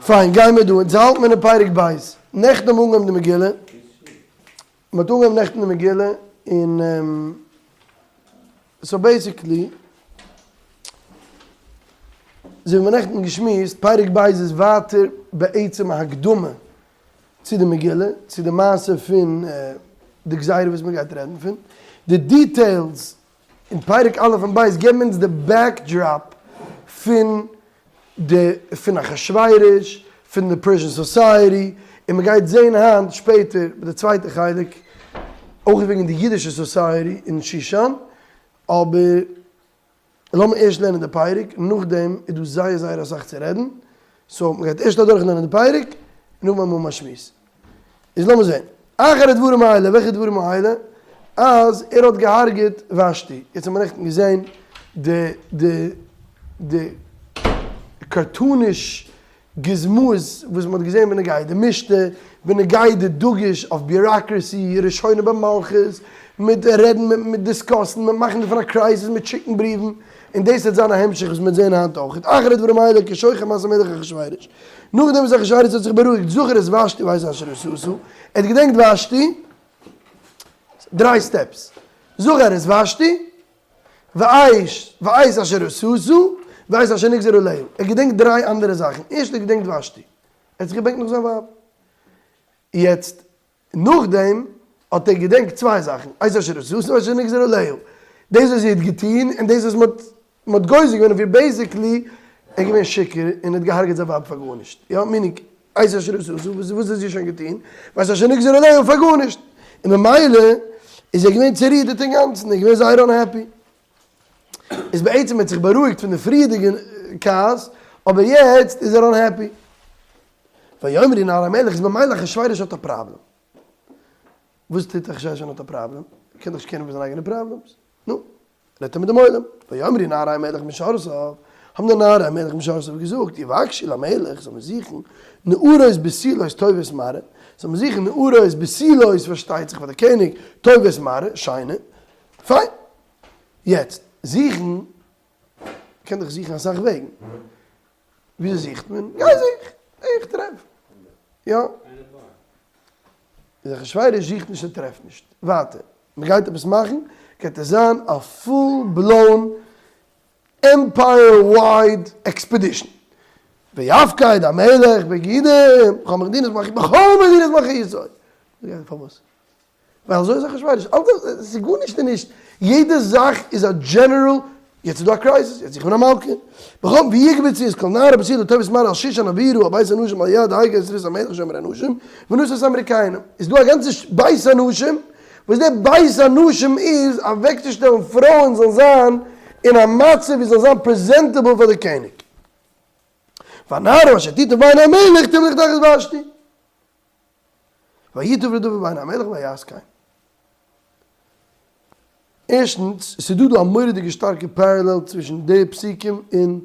פיין, גייען מיר דא, אונז האלט מיר אין פרק ב', נעכטן האבן מיר אנגעהויבן די מגילה, מען האט אנגעהויבן נעכטן די מגילה, און so basically, אזוי ווי מיר נעכטן געשמועסט, פרק ב' איז ווייטער בעצם א הקדמה צו די מגילה, צו די מעשה פון די גזירה וואס מען גייט רעדן פון, די details אין פרק א' און ב' געבן אונז די backdrop פון די פון אחשורוש, פון די Persian society, און מען גייט זעהן היינט שפעטער ביי די צווייטע חלק אויך וועגן די אידישע society אין שושן, אבער לאמיר ערשט לערנען די פרק, נאכדעם איז דא זייער זייער אסאך צו רעדן, so מען גייט ערשט אדורך לערנען די פרק, און נאכדעם האבן מיר א שמועס. איז לאמיר זעהן. אחר הדברים האלה, וועלכע דברים האלה? אז ער האט געהארגעט ושתי. יעצט האבן מיר נעכטן געזעהן די די די cartoonish גוזמאות וואס מען האט געזעהן בנוגע די משתה, בנוגע די דגוש אויף bureaucracy, ראשונה במלכות, מיט רעדן מיט discuss ן, מיט מאכן דערפון א crisis, מיט שיקן בריוון, און דאס וועט זיין א המשך וואס מען וועט זעהן היינט אויך. אחר הדברים האלה כשוך חמת המלך אחשורוש. נאכדעם וואס אחשורוש האט זיך בארואיגט, זכר את ושתי ואת אשר עשתה, ער האט געדענקט ושתי, דריי steps, זכר את ושתי, ואת, ואת אשר עשתה, ואת אשר נגזר עליה, ער האט געדענקט דריי אנדערע זאכן, ערשט האט ער געדענקט ושתי, ער האט זיך געבענקט נאך זיין ווייב, יעצט נאכדעם האט ער געדענקט צוויי זאכן, את אשר עשתה ואת אשר נגזר עליה, דאס וואס זי האט געטון און דאס וואס מ'האט מ'האט גוזר געווען אויף איר, basically ער איז געווען שיכור און האט געהארגעט זיין ווייב פאר גארנישט, יא meaning את אשר עשתה וואס האט זי שוין געטון, ואת אשר נגזר עליה פאר גארנישט, און ממילא איז ער געווען צערודערט אינגאנצן, ער איז געווען זייער unhappy, איז בעצם ער האט זיך בארואיגט פון די פריערדיגע כעס, אבער יעצט איז ער unhappy. ויאמרו נערי המלך איז ממילא אחשורוש האט א פראבלעם. וואס טוט אחשורוש ווען ער האט א פראבלעם? ער קען דאך נישט קערן פון זיינע אייגענע problems. נו, רעדט ער מיט דעם עולם. ויאמרו נערי המלך משרתיו, האבן די נערי המלך משרתיו געזאגט, יבקשו למלך, זאל מען זוכן, נערות בתולות טובות מראה, זאל מען זוכן נערות בתולות, פארשטייט זיך פאר די קעניג, טובות מראה, שיינע. פיין. יעצט, זוכן, קען דאך זוכן אסאך וועגן. וויאזוי זוכט מען? גיי זוך! איך טרעף! יא. איז אחשורוש זוכט נישט און טרעפט נישט. ווייטער. מען גייט עפעס מאכן, גייט עס זיין א full blown empire wide expedition. ויפקד המלך פקידים בכל מדינות מלכותו בכל מדינות מלכותו. פארוואס? ווייל אזוי איז אחשורוש, אלטער עס איז גארנישט און נישט, יעדע זאך איז א general, יעצט איז דא א crisis, יעצט זוכט מען א מלכה, בכל ויקבצו את כל נערה בתולה טובת מראה אל שושן הבירה אל בית האנשים על יד הגאי סריס המלך שומר הנשים ונשא את אמריקאים, איז דא א גאנצע בית הנשים, וואס דער בית הנשים איז אוועקצושטעלן פרויען זאלן זיין אין א מצב ווי זאלן זיין presentable פאר די קעניג. והנערה אשר תיטב בעיני המלך תמלוך תחת ושתי. וייטב לדבר בעיני המלך ויעש כן. ערשטנס, עס איז דא דא א מורא'דיגע שטארקע parallel צווישן די פסוקים אין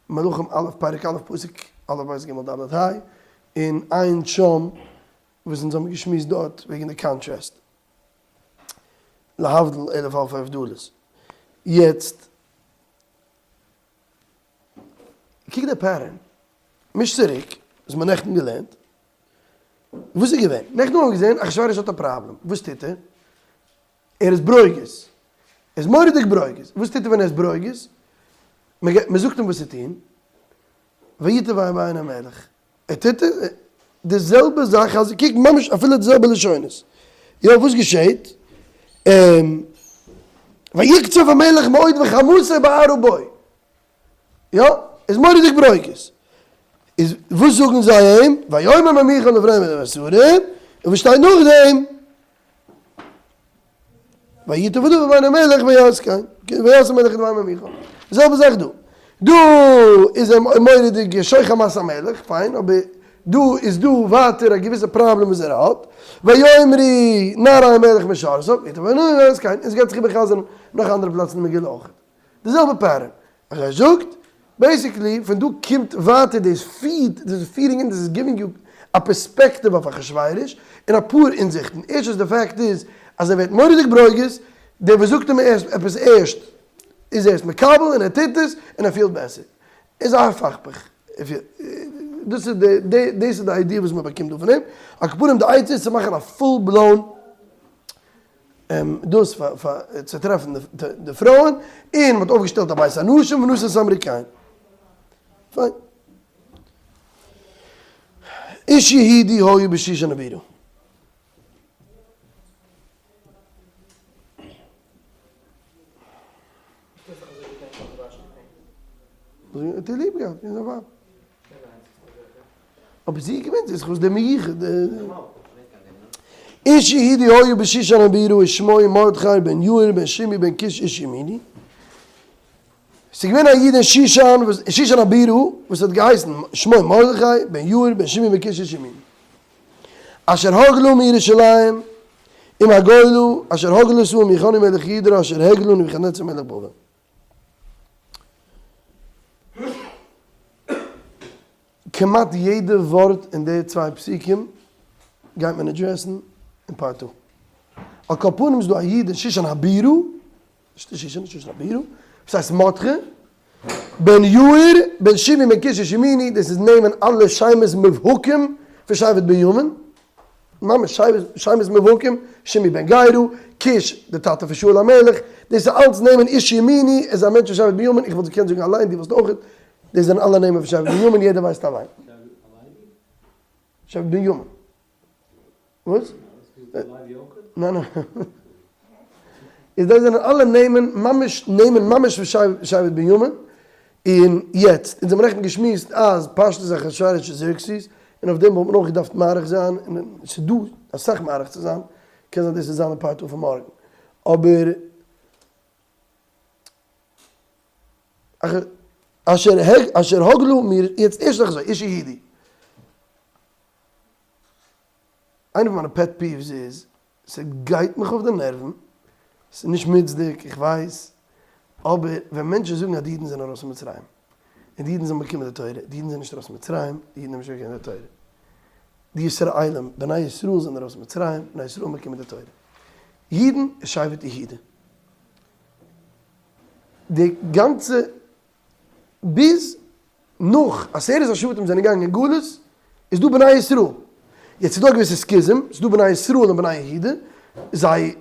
מלכים א' פרק א' פסוק א' ב' ג' ד' ה' און עיין שם וואס אונז האבן געשמועסט דארט וועגן די contrast להבדיל אלף אלפי הבדלות. יעצט קוק די pattern, מיש צוריק וואס מ'האט נעכטן געלערנט. וואס איז געווען? נעכטן האבן מיר געזען אחשורוש האט א פראבלעם, וואס טוט ער? ער איז ברוגז, ער איז מורא'דיג ברוגז, וואס טוט ער ווען ער איז ברוגז? מען זאגט אים וואס צו טון, וייטב בעיני המלך, ער טוט עס, די זעלבע זאך, אז קוק ממש אפילו די זעלבע לשונות, יא וואס געשעט? ויקצוף המלך מאוד וחמתו בערה בו, יא, איז מורא'דיג ברוגז. איז וואס זאגן זיי אים? ויאמר ממוכן לפני השרים, און וואס שטייט נאכדעם? וייטב הדבר בעיני המלך ויעש כן, ויעש המלך כדבר ממוכן. די זעלבע זאך דא. דא איז ער מורא'דיג שוך חמת המלך, פיין, אבער דא איז דא ווייטער א געוויסע פראבלעם וואס ער האט, ויאמרו נערי המלך משרתיו, וייטב ויעש כן, און ס'גייט זיך איבערחזר'ן נאך אנדערע פלאצן אין מגילה אויך. די זעלבע pattern. אז ער זאגט, basically פון דא קומט ווייטער דאס feed, דאס איז feeding אין, דאס איז giving you א פערספעקטיוו אויף אחשורוש, אין אפאר אינזיכטן. ערשטנס די פאקט איז אז ער ווערט מורא'דיג ברוגז, דער וואס זאגט אים ערשט עפעס ערשט איז ער עס מקבל און ער טוט עס און ער פילט בעסער. איז א הפכפך. דאס איז די דאס איז די idea וואס מען באקומט דא פון אים. על כל פנים די עצה איז צו מאכן א full blown דאס פאר פאר צו טרעפן די פרויען, און מען האט אויפגעשטעלט א בית הנשים ונשא את האמריקאים. פיין. איש יהודי היה בשושן הבירה. האט איר ליב געהאט און זיין ווייב. אבער זי איז געווען זי איז חוץ די מיוחד. איש יהודי היה בשושן הבירה ושמו מרדכי בן יאיר בן שמעי בן קיש איש ימיני. ס'איז געווען א איד אין שושן וואס אין שושן הבירה וואס האט געהייסן שמו מרדכי בן יאיר בן שמעי בן קיש איש ימיני. אשר הגלו מירושלים עם הגולה אשר הגלו סוה מיכוני מלך ידרה אשר הגלו נבוכדנצר מלך בבל. כמעט יעדע ווארט אין די צוויי פסוקים גייט מען address ן אין part two. על כל פנים איז דא א איד אין שושן הבירה נישט שושן, נישט שושן הבירה, וואס הייסט מרדכי, בן יאיר, בן שמעי בן קיש איש ימיני, דאס איז נעמען אלע שמות מובהקים פון שבט בנימין, ממש שמות מובהקים, שמעי בן גרא, קיש די טאטע פון שאול המלך, דאס איז אלץ נעמען איש ימיני, איז א מענטש פון שבט בנימין, איך וואלט געקענט זאגן אליין, דו וואלסט אויך, דאס זענען אלע נעמען פון שבט בנימין, יעדער ווייסט אליין. שבט בנימין. וואס? ניין ניין. איז דאס זענען אלע נעמען ממש נעמען ממש פון שבט בנימין, און יעצט, אונז האבן נעכטן געשמועסט אז פשטות איז אחשורוש זערקסיס, און אויף דעם וואלט מען אויך געדארפט מאריך זיין, און ס'איז דא אסאך מאריך צו זיין, קען זיין דאס וועט זיין די part פון מארגן, אבער אשר הגלו מיר, יעצט ערשט זאך אזוי, איש יהודי. איינע פון מיינע pet peeves איז, ס'גייט מיך אויף די נערוון, ס'איז נישט מוצדק, איך ווייס, אבער ווען מענטשן זאגן אז די אידן זענען ארויס פון מצרים, און די אידן זענען באקומען די תורה, די אידן זענען נישט ארויס פון מצרים, די אידן האבן נישט באקומען די תורה. די ישראלים, בני ישראל זענען ארויס פון מצרים, בני ישראל האבן באקומען די תורה. אידן איז שבט יהודה. די גאנצע ביז נאך עשרת השבטים זענען געגאנגען אין גלות, איז דא בני ישראל. יעצט איז דא א געוויסע schism, ס'איז דא בני ישראל און בני יהודה, זיי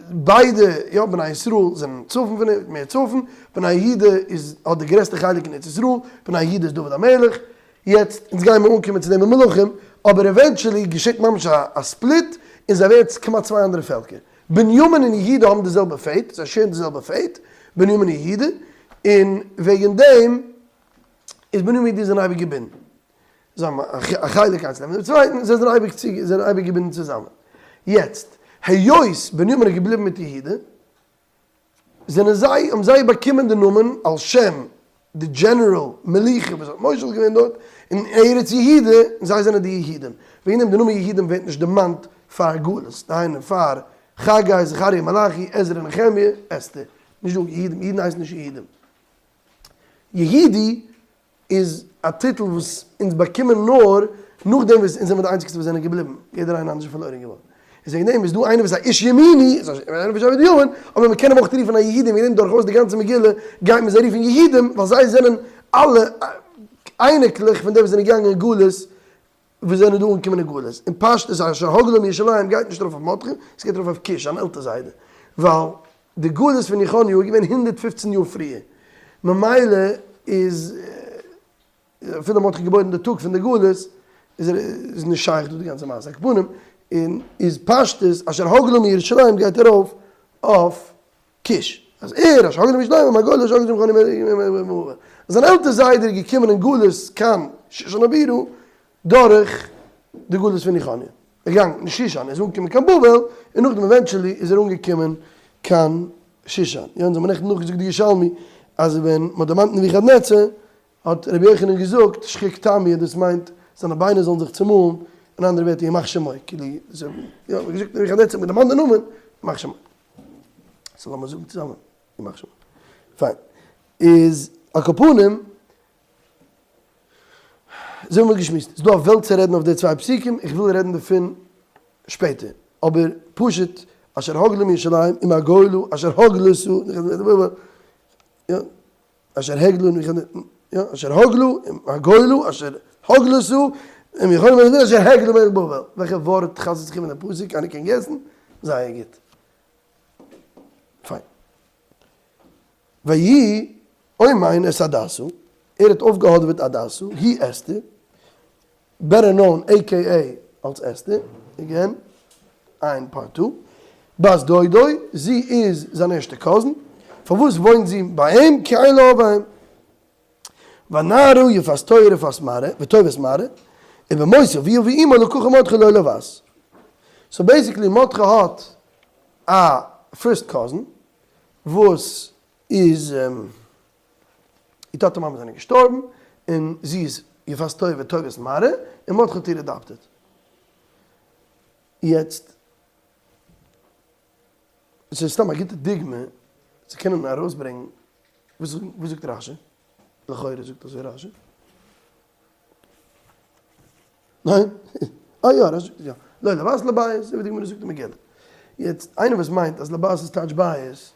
ביידע, יא בני ישראל זענען צפון פון מער צפון, בני יהודה איז האט די גרעסטע חלק אין ארץ ישראל, בני יהודה איז דוד המלך, יעצט אונז גייען מיר אנקומען צו דעם אין מלכים, אבער eventually געשעט ממש א split און זיי ווערן כמעט צוויי אנדערע פעלקער. בנימין און יהודה האבן די זעלבע fate, זיי share ן די זעלבע fate, בנימין און יהודה, און וועגן דעם איז בנימין און יהודה זענען אייביג געבינדן. זיי האבן א חלק איינס לעבן דעם צווייטן, זיי זענען אייביג צו זענען אייביג געבינדן צוזאמען. יעצט, היות בנימין איז געבליבן מיט יהודה, זענען זיי, האבן זיי באקומען די נאמען על שם די general מלוכה וואס האט מושל געווען דארט אין ארץ יהודה, און זיי זענען די יהודים. וועגן דעם די נאמען יהודים ווערט נישט דערמאנט פאר גלות, דהיינו פאר חגי, זכריה, מלאכי, עזרא, נחמיה, אסתר. נישט דא יהודים, אידן הייסן נישט יהודים. יהודי איז א טיטל וואס אונז באקומען נאר נאכדעם וואס אונז זעמיר די איינציגסטע וואס זענען געבליבן, יעדער איינער אנדערש איז פארלוירן געווארן. איז וועגן דעם איז דא איינער וואס איז א איש ימיני, איז איינער פון שבט בנימין, אבער מען קען אים אויך רופן א יהודי, וועגן דעם דורכאויס די גאנצע מגילה גייט מען זיי רופן יהודים, ווייל זיי זענען אלע אייניקלעך פון די וואס זענען געגאנגען אין גלות, וואס זענען דא אנגעקומען אין גלות. און פשטות אשר הגלו מירושלים גייט נישט ארויף אויף מרדכי, עס גייט ארויף אויף קיש, אן עלטער זיידע, ווייל די גלות פון יכניהו איז געווען 115 יאר פריער, ממילא איז אפילו מרדכי געבוירן די טאג פון די גלות, איז ער איז נישט שייך דא די גאנצע מעשה, על כל פנים, און איז פשטות אשר הגלו מירושלים גייט ארויף אויף קיש, אז ער אשר הגלו מירושלים עם הגולה אשר הגלו מירושלים, זיין עלטער זיידע איז געקומען אין גלות קיין שושן הבירה דורך די גלות פון יכניה. ער איז געגאנגען נישט שושן, ער איז אנגעקומען קיין בבל, און נאכדעם eventually איז ער אנגעקומען קיין שושן. יא, אונז האבן נעכטן נאכגעזאגט די ירושלמי, אז ווען מ'האט דערמאנט נבוכדנצר, האט רבי יוחנן געזאגט, שחוק טעמי, דאס מיינט, זיינע ביינער זאלן זיך צומאלן, אין אנדערע ווערטער, ימח שמו, כאילו, יא, מ'האט געזאגט נבוכדנצר, מ'האט דערמאנט די נאמען, ימח שמו. so לאמיר זאגן צוזאמען, ימח שמו. פיין. איז, על כל פנים, אזוי האבן מיר געשמועסט, ס'איז דא א וועלט צו רעדן אויף די צוויי פסוקים, איך וויל רעדן דערפון שפעטער, אבער פשוט אשר הגלו מירושלים עם הגולה אשר הגלו יא, אשר הגלו יא, אשר הגלו עם הגולה אשר. הגלתה, און יכונה מלך יהודה אשר הגלה מלך בבל. וועלכע ווארט חזר'ט זיך איבער אין די פסוק? איינער קען guess ן? זייער גוט. פיין. ויהי אומן את הדסה, ער האט אויפגעהאדעוועט הדסה, היא אסתר, better known AKA אלס אסתר, again, עיין part two, בת דודו, זי איז זיין ערשטע cousin, פארוואס וואוינט זי ביי אים, כי אין לה אב ואם. והנערה יפת תואר ופת מראה, וטובת מראה, ובמות אביה ואמה לקחה מרדכי לו לבת. so basically מרדכי האט א first cousin וואס איז איר טאטע מאמע זענען געשטארבן און זי איז יפת תואר וטובת מראה און מרדכי האט איר adopted. יעצט ס'איז סתם א גוטע דוגמא צו קענען ארויסברענגן וואס זאגט רשי? לכאורה זאגט אזוי רשי. ניין? אה יא, רשי זאגט יא. לא לבת לבית, אזוי ווי די גמרא זאגט אין מגילה. יעצט, איינער וואס מיינט אז לבת איז טייטש בית,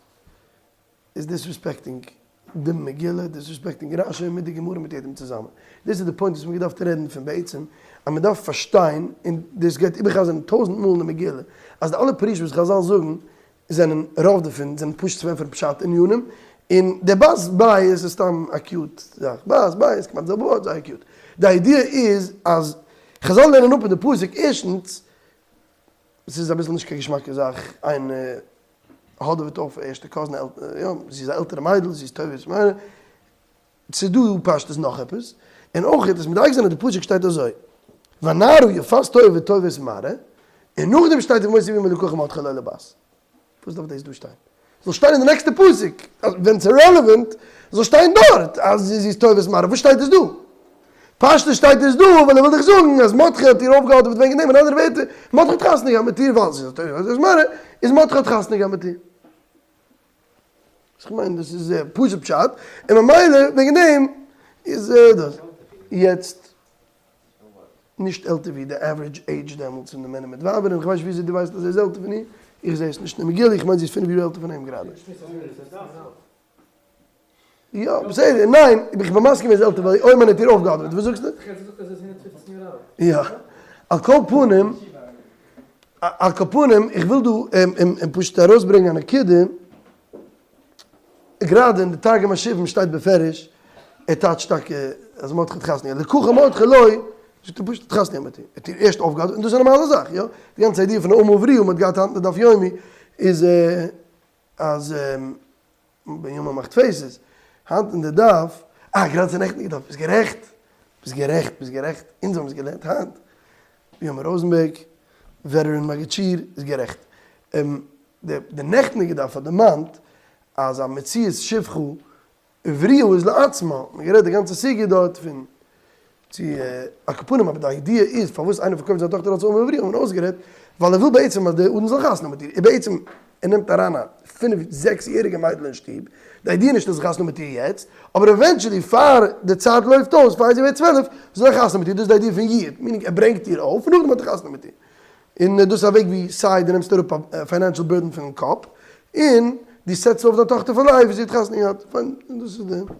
איז disrespecting די מגילה, disrespecting רשי מיט די גמרא מיט יעדעם צוזאמען. דאס איז די point וואס מ'האט געדארפט רעדן פון בעצם, אז מ'דארף פארשטיין, און דאס גייט איבערחזר'ן טויזענט מאל אין די מגילה, אז די אלע פירושים וואס חזל זאגן, זענען רוב דערפון זענען פשוט צו ענטפערן פשט ענינים, און די בת בית איז סתם א cute זאך, בת בית כמעט די זעלבע ווארט, זייער cute. די idea איז אז חזל לערנען אפ אין די פסוק ערשטנס, ס'איז אביסל נישט קיין געשמאקע זאך, איינער האדעוועט אויף ערשטע cousin, יא, זי איז א עלטערע מיידל, זי איז טובת מראה, ס'איז דא פשטות נאך עפעס, און אויך איז מדייק זיין אז די פסוק שטייט אזוי, והנערה יפת תואר וטובת מראה, און נאכדעם שטייט ובמות אביה ואמה לקחה מרדכי לו לבת. וואס דארף דאס דא שטיין? זאל שטיין אין די נעקסטע פסוק, אז ווען ס'איז relevant, זאל שטיין דארט אז זי איז טובת מראה, וואס שטייט עס דא? פשטות שטייט עס דא ווייל ער וויל דיך זאגן אז מרדכי האט איר אויפגעהאדעוועט וועגן דעם, אין אנדערע ווערטער, מרדכי האט חתונה געהאט מיט איר ווייל זי איז א טובת מראה, איז מרדכי האט חתונה געהאט מיט איר. איך מיין דאס איז פשוט פשט, און ממילא וועגן דעם איז דאס. יעצט, נישט עלטער ווי די average age דעמאלטס פון די מענער מיט ווייבער, און איך ווייס נישט וויאזוי דו ווייסט אז ער איז עלטער פון איר, איך זע עס נישט אין מגילה, איך מיין זי איז פינף יאר עלטער פון אים גראדע. יא, בסדר, ניין, איך בין מסכים ער איז עלטער ווייל אויב מען האט איר אויפגעהאדעוועט, וואס זאגסטו? יא, על כל פנים, על כל פנים, איך וויל דא פשוט ארויסברענגען א נקודה, גראדע אין די תרגום השבעים שטייט בפירוש, ער טייטשט טאקע אז מרדכי האט חתונה געהאט, לקחה מרדכי לו, זאגט ער פשוט האט חתונה געהאט מיט איר, ער האט איר ערשט אויפגעהאדעוועט, און דאס איז א נארמאלע זאך, יא, די גאנצע idea פון אמה עבריה וואס מען האט געהאט היינט אין דף יומי איז אז בנימין מאכט faces, היינט אין די דף, אה גראדע ס'איז נעכטן געדארפט, ביסט גערעכט, ביסט גערעכט, ביסט גערעכט, אונז האבן עס געלערנט היינט, בנימין ראזענבערג, veteran מגיד שיעור, איז גערעכט. די נעכטניגע דף האט דערמאנט אז א מציאת שפחה עבריה איז לעצמה, מ'האט גערעדט די גאנצע סוגיא דארט פון צו על כל פנים אבער די idea איז פארוואס איינער פארקויפט זיין טאכטער אלס אמה עבריה האט מען אויסגערעדט ווייל ער וויל בעצם אז די אדון זאל חתונה מיט איר, און בעצם ער נעמט אריין א פינף זעקס יעריגע מיידל אין שטוב, די idea נישט אז זי חתונה מיט איר יעצט, אבער eventually פאר די צייט לויפט אויס פאר זי ווערט 12 זאל ער חתונה מיט איר, דאס איז די idea פון יעוד, meaning ער ברענגט איר אויף און נאכדעם האט ער חתונה מיט איר. און דאס איז א וועג ווי סיי דו נעמסט אראפ א financial burden פונעם קאפ, און דו set סט אויף דיין טאכטער for life ווי זי האט חתונה געהאט, פיין, און דאס איז די,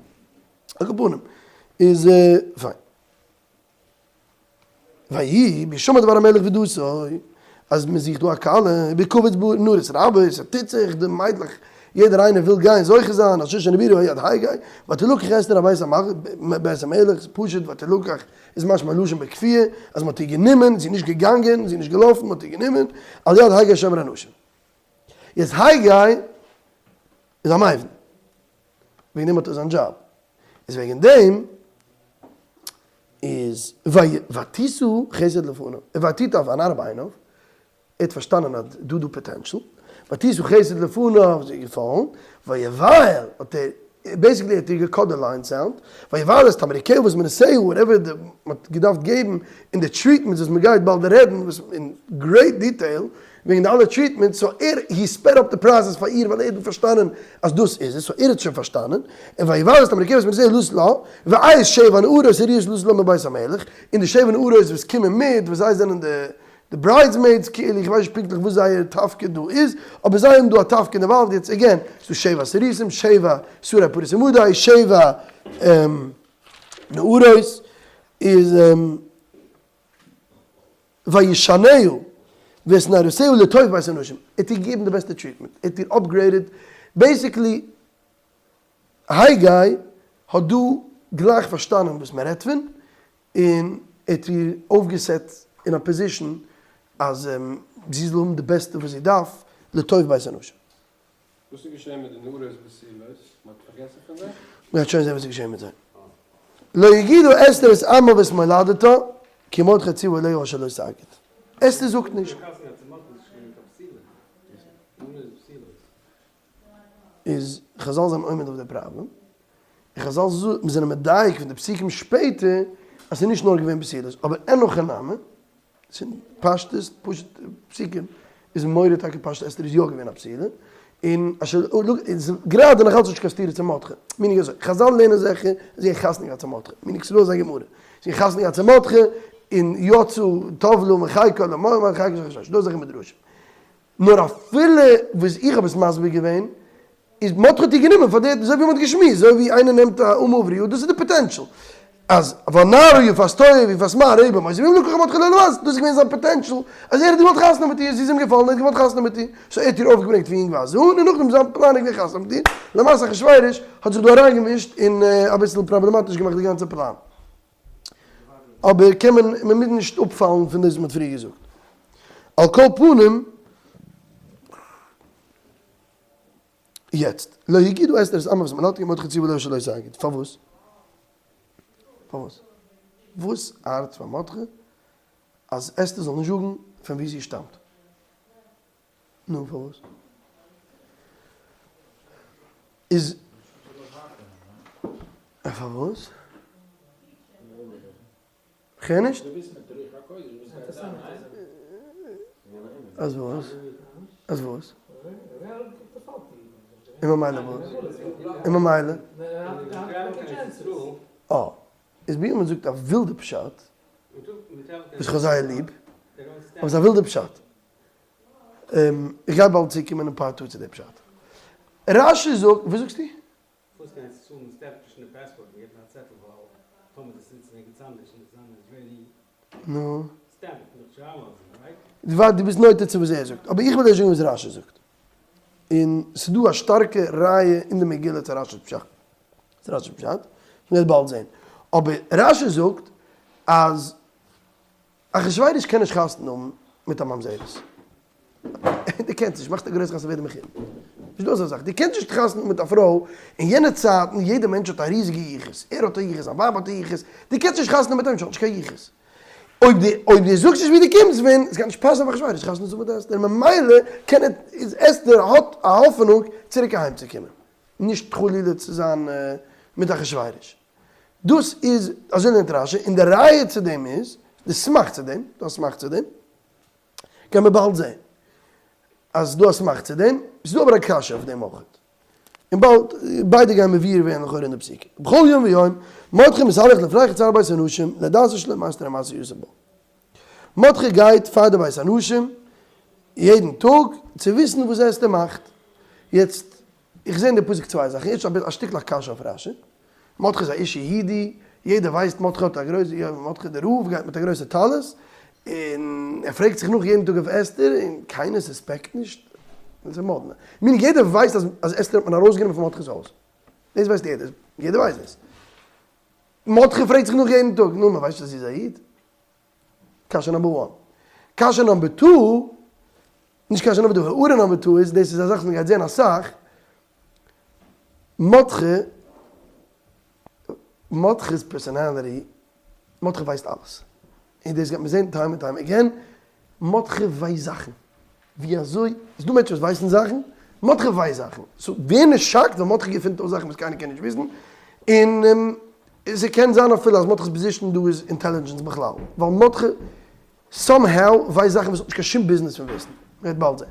על כל פנים, איז פיין. ויהי בהשמע דבר המלך ודתו, אז מען זוכט דא א כלה, ובהקבץ נערות רבות, ס'טוט זיך, די מיידלעך, יעדער איינער וויל גיין זוכה זיין, על שושן הבירה היד הגי, ותלקח אסתר אל בית המלך, פשוט ותלקח איז משמע לשון בכפייה, אז מ'האט איר גענומען, זי איז נישט געגאנגען, זי איז נישט געלאפן, מ'האט איר גענומען, על יד הגי שומר הנשים. יעצט הגי איז א מבין, וועגן דעם האט ער זיין דזשאב, איז וועגן דעם איז ותשא חסד לפניו, ותיטב הנערה בעיניו, ער האט פארשטאנען אז דא דא potential, ותשא חסד לפניו איז איר געפאלן, ויבעל האט ער, basically האט איר גע cut די line sound, ויבעל את תמרוקיה והזמנותיה, whatever די מען האט געדארפט געבן אין די treatments וואס מען גייט באלד רעדן וואס אין great detail וועגן די אלע treatments, so ער he sped up די process פאר איר ווייל ער האט פארשטאנען אז דאס איז עס, so ער האט שוין פארשטאנען, און ויבעל את תמרוקיה והזמנותיה לתת לה, ואת שבע הנערות הראויות לתת לה מבית המלך, און די שבע נערות וואס קומען מיט וואס זיי זענען די די bridesmaids כאילו, איך ווייס נישט פונקטליך וואס זייער תפקיד דא איז, אבער זיי האבן דא א תפקיד involved, יעצט again, ס'דא שבע סריסים, שבע שרי פרס ומדי, שבע נערות. איז וישניה ואת נערותיה לטוב בית אנשים, ער האט איר געגעבן די בעסטע treatment, ער האט איר upgraded, basically הגי האט דא גלייך פארשטאנען וואס מען רעדט פון, און ער האט איר אויפגעסעט אין א position אז זי זאל האבן די בעסטע וואס זי דארף לטוב בית אנשים. וואס איז געשען מיט די נערות בתולות? מען האט פארגעסן פון זיי? מען גייט שוין זען וואס איז געשען מיט זיי. לא הגידה אסתר את עמה ואת מולדתה כי מרדכי צוה עליה אשר לא תגיד. אסתר זאגט נישט. איז חזל זענען עומד אויף די פראבלעם, און חזל זענען מדייק פון די פסוקים שפעטער אז ס'איז נישט נאר געווען בתולות, אבער אין הכי נמי, ס'איז פשטות, פשוט פסוקים, איז מורה טאקע פשט אסתר איז יא געווען א בתולה, און אשר איז גראדע נאך אלץ נישט קיין סתירה צו מרדכי, meaning אזוי, חזל לערנען זיכער אז זי האט חתונה געהאט צו מרדכי, meaning ס'איז דא אזא גמרא, זי האט חתונה געהאט צו מרדכי, און יצאה טבלה מחיקה למרדכי, ס'דא אזעלכע מדרשים. נאר אפילו וואס איך האב עס מסביר געווען, איז מרדכי האט איר גענומען פאר די, אזוי ווי מ'האט געשמועסט, אזוי ווי איינער נעמט א אמה עבריה, דאס איז די potential, אז והנערה יפת תואר ויפת מראה במותו, ואם לקחה מרדכי לעולם אז דאס איז געווען זיין potential, אז ער האט געוואלט חתונה מיט איר, זי איז אים געפאלן, ער האט געוואלט חתונה מיט איר, so ער האט איר אויפגעברענגט פון יונגווייז אן, און נאכדעם זיין פלאן איז געווען חתונה מיט איר, למעשה אחשורוש האט זיך דא אריינגעמישט און אביסל פראבלעמאטיש געמאכט די גאנצע פלאן. אבער קען מען, מען מוז נישט אפפאלן פון דאס וואס מען האט פריער געזאגט. על כל פנים, יעצט, לא הגידה אסתר את עמה ואת מולדתה כי מרדכי צוה עליה אשר לא תגיד. פארוואס? פארוואס? וואס ארט פאר מרדכי אז אסתר זאל נישט זאגן פון וואו זי שטאמט? נו פארוואס? איז פארוואס? כ'הער נישט. אז וואס? אז וואס? און ממילא וואס? און ממילא? אה, איז בנימין זאגט א ווילדע פשט, וואס כ'האב זייער ליב, אבער ס'איז א ווילדע פשט. איך גיי באלד צוקומען אין part two צו די פשט. רש"י זאגט, וואס זאגסטו? פארוואס גיין צו צאלן stamp נישט אין די פאספארט און געבן א צעטל ווייל טאמער דאס נוצן ערגעץ אנדערש און זיין Israeli נו. stamp נאך שווארמאזן, right? ווייל דו ביסט נוטה צו וואס ער זאגט, אבער איך וויל דיר זאגן וואס רש"י זאגט. און ס'איז דא א שטארקע ראיה אין די מגילה צו רש"י'ס פשט. צו רש"י'ס פשט, מ'וועט באלד זען. אבער רש"י זאגט אז אחשורוש קען נישט חתונה האבן מיט א ממזרת. דו קענסט נישט, מאכסט א גרויס חתונה ווערט מחותן. נישט דא אזא זאך, דו קענסט נישט חתונה האבן מיט א פרוי, אין יענע צייטן יעדע מענטש האט א ריזיגע יחוס, ער האט א יחוס, זיין ווייב האט א יחוס, דו קענסט נישט חתונה האבן מיט א מענטש וואס האט נישט קיין יחוס. אויב דו אויב דו זאגסט נישט ווי דו קומסט פון, עס גייט נישט פאסן פאר אחשורוש חתונה צו האבן מיט אסתר, ממילא קען ער, איז אסתר האט א האפענונג צוריק אהיים צו קומען, נישט חלילה צו זיין מיט אחשורוש. דאס איז, אזוי לערנט רש"י, און די ראיה צו דעם איז, די סמך צו דעם, דא א סמך צו דעם, קען מען באלד זען אז דא א סמך צו דעם, ס'איז דא אבער א קשיא אויף דעם אויך, און באלד, ביידע גייען מבואר ווערן לכאורה אין די פסוקים. בכל יום ויום, מרדכי מתהלך לפני חצר בית האנשים, לדעת את שלום אסתר ומה עשיתה בה. מרדכי גייט פאר די בית האנשים יעדן טאג צו וויסן וואס אסתר מאכט. יעצט, איך זע אין די פסוק צוויי זאכן, ערשט א שטיקל א קשיא אויף רש"י, מרדכי איז א איש יהודי, יעדער ווייסט מרדכי האט א גרויסע, יא מרדכי דער רב גייט מיט א גרויסע טלית, און ער פרעגט זיך נאך יעדן טאג אויף אסתר, און קיינער suspect נישט, דאס איז מאדנע, meaning יעדער ווייסט אז אז אסתר האט מען ארויסגענומען פון מרדכי'ס הויז, דאס ווייסט יעדער, יעדער ווייסט דאס, מרדכי פרעגט זיך נאך יעדן טאג, נו מען ווייסט אז זי איז א איד? קשיא number one. קשיא number two, נישט קשיא number two, הערה number two איז, דאס איז א זאך וואס מען גייט זען אסאך, מרדכי, מרדכי'ס personality, מרדכי ווייסט אלעס. און דאס גייט מען זען time and time again, מרדכי ווייסט זאכן. ווי אזוי, ס'איז דא מענטשן וואס ווייסן זאכן, מרדכי ווייסט זאכן. so ווער נישט shocked ווען מרדכי געפינט אויס זאכן וואס קיינער קען נישט וויסן, און ס'קען זיין אפילו אז מרדכי'ס position דא איז intelligence בכלל, ווייל מרדכי somehow ווייסט זאכן וואס האט נישט קיין שום ביזנעס פון וויסן. מ'וועט באלד זען.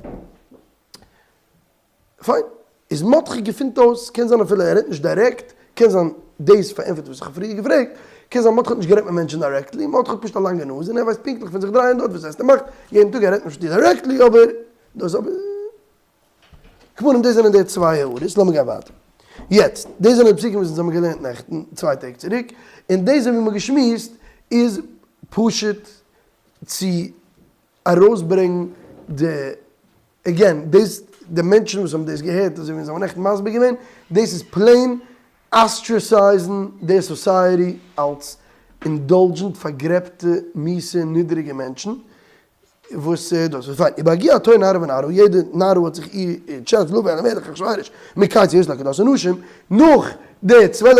פיין, איז מרדכי געפינט אויס, קען זיין אפילו ער רעדט נישט דירעקט, קען זיין דאס פארענטפערט וואס איך האב פריער געפרעגט, קען זיין מרדכי האט נישט גערעדט מיט מענטשן directly, מרדכי האט פשוט א לאנגע נאז און ער ווייסט פונקטליך פון זיך דרייען דארט וואס אסתר מאכט יעדן טאג, ער רעדט נישט מיט איר directly אבער דאס אבער. כמובן דאס זענען די צוויי הערות, לאמיר גיין ווייטער. יעצט, דאס זענען די פסוקים וואס אונז האבן געלערנט נעכטן, צוויי טעג צוריק, און דאס איז ווי מ'האט געשמועסט. איז פשוט צו ארויסברענגן די, again, דאס די מענטשן וואס האבן דאס געהערט אזוי ווי אונז האבן נעכטן מסביר געווען, דאס איז plain ostracize ן די society אלס indulgent פארגרעבטע מיסע נידעריגע מענטשן, וואס דאס איז פיין. ובהגיע התור נערה ונערה, יעדע נערה האט זיך איר chance לבוא אל המלך אחשורוש מקץ היותן לכדת הנשים, נאך די 12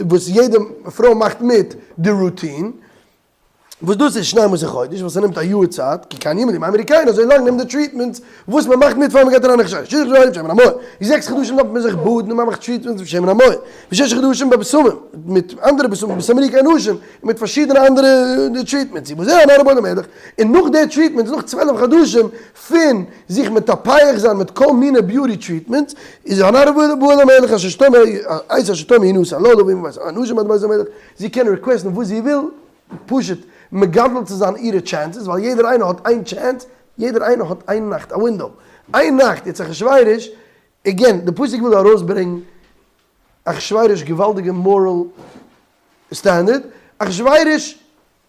וואס יעדע פרוי מאכט מיט די routine, וואס דאס איז שנים עשר חודש, וואס ס'נעמט א יאר צייט, כי כן ימלאו ימי אמריקאין, אזוי לאנג נעמט די treatments וואס מ'מאכט מיט פאר מ'גייט אריין אין אחשורוש, ששה חדשים בשמן המור, זעקס חדשים דארף מען זיך באדן און מ'מאכט treatments בשמן המור, וששה חדשים בבשמים, מיט אנדערע בשמים, בתמרוקי הנשים, און מיט פארשידענע אנדערע treatments, ובזה הנערה באה אל המלך, און נאך די treatments, נאך 12 חדשים פון זיך מטפח זיין מיט כל מיני beauty treatments, איז הנערה באה אל המלך אשר שתאמר, את אשר תאמר היא נתן לה, לבוא מבית האנשים עד בית המלך, זי קען request ן וואס זי וויל, פשוט מגדל צו זיין אירע chances, ווייל יעדער איינער האט איין chance, יעדער איינער האט איין נאכט, א window, איין נאכט, יעצט אחשורוש, again, די פסוק וויל ארויסברענגן אחשורוש געוואלדיגע moral standard, אחשורוש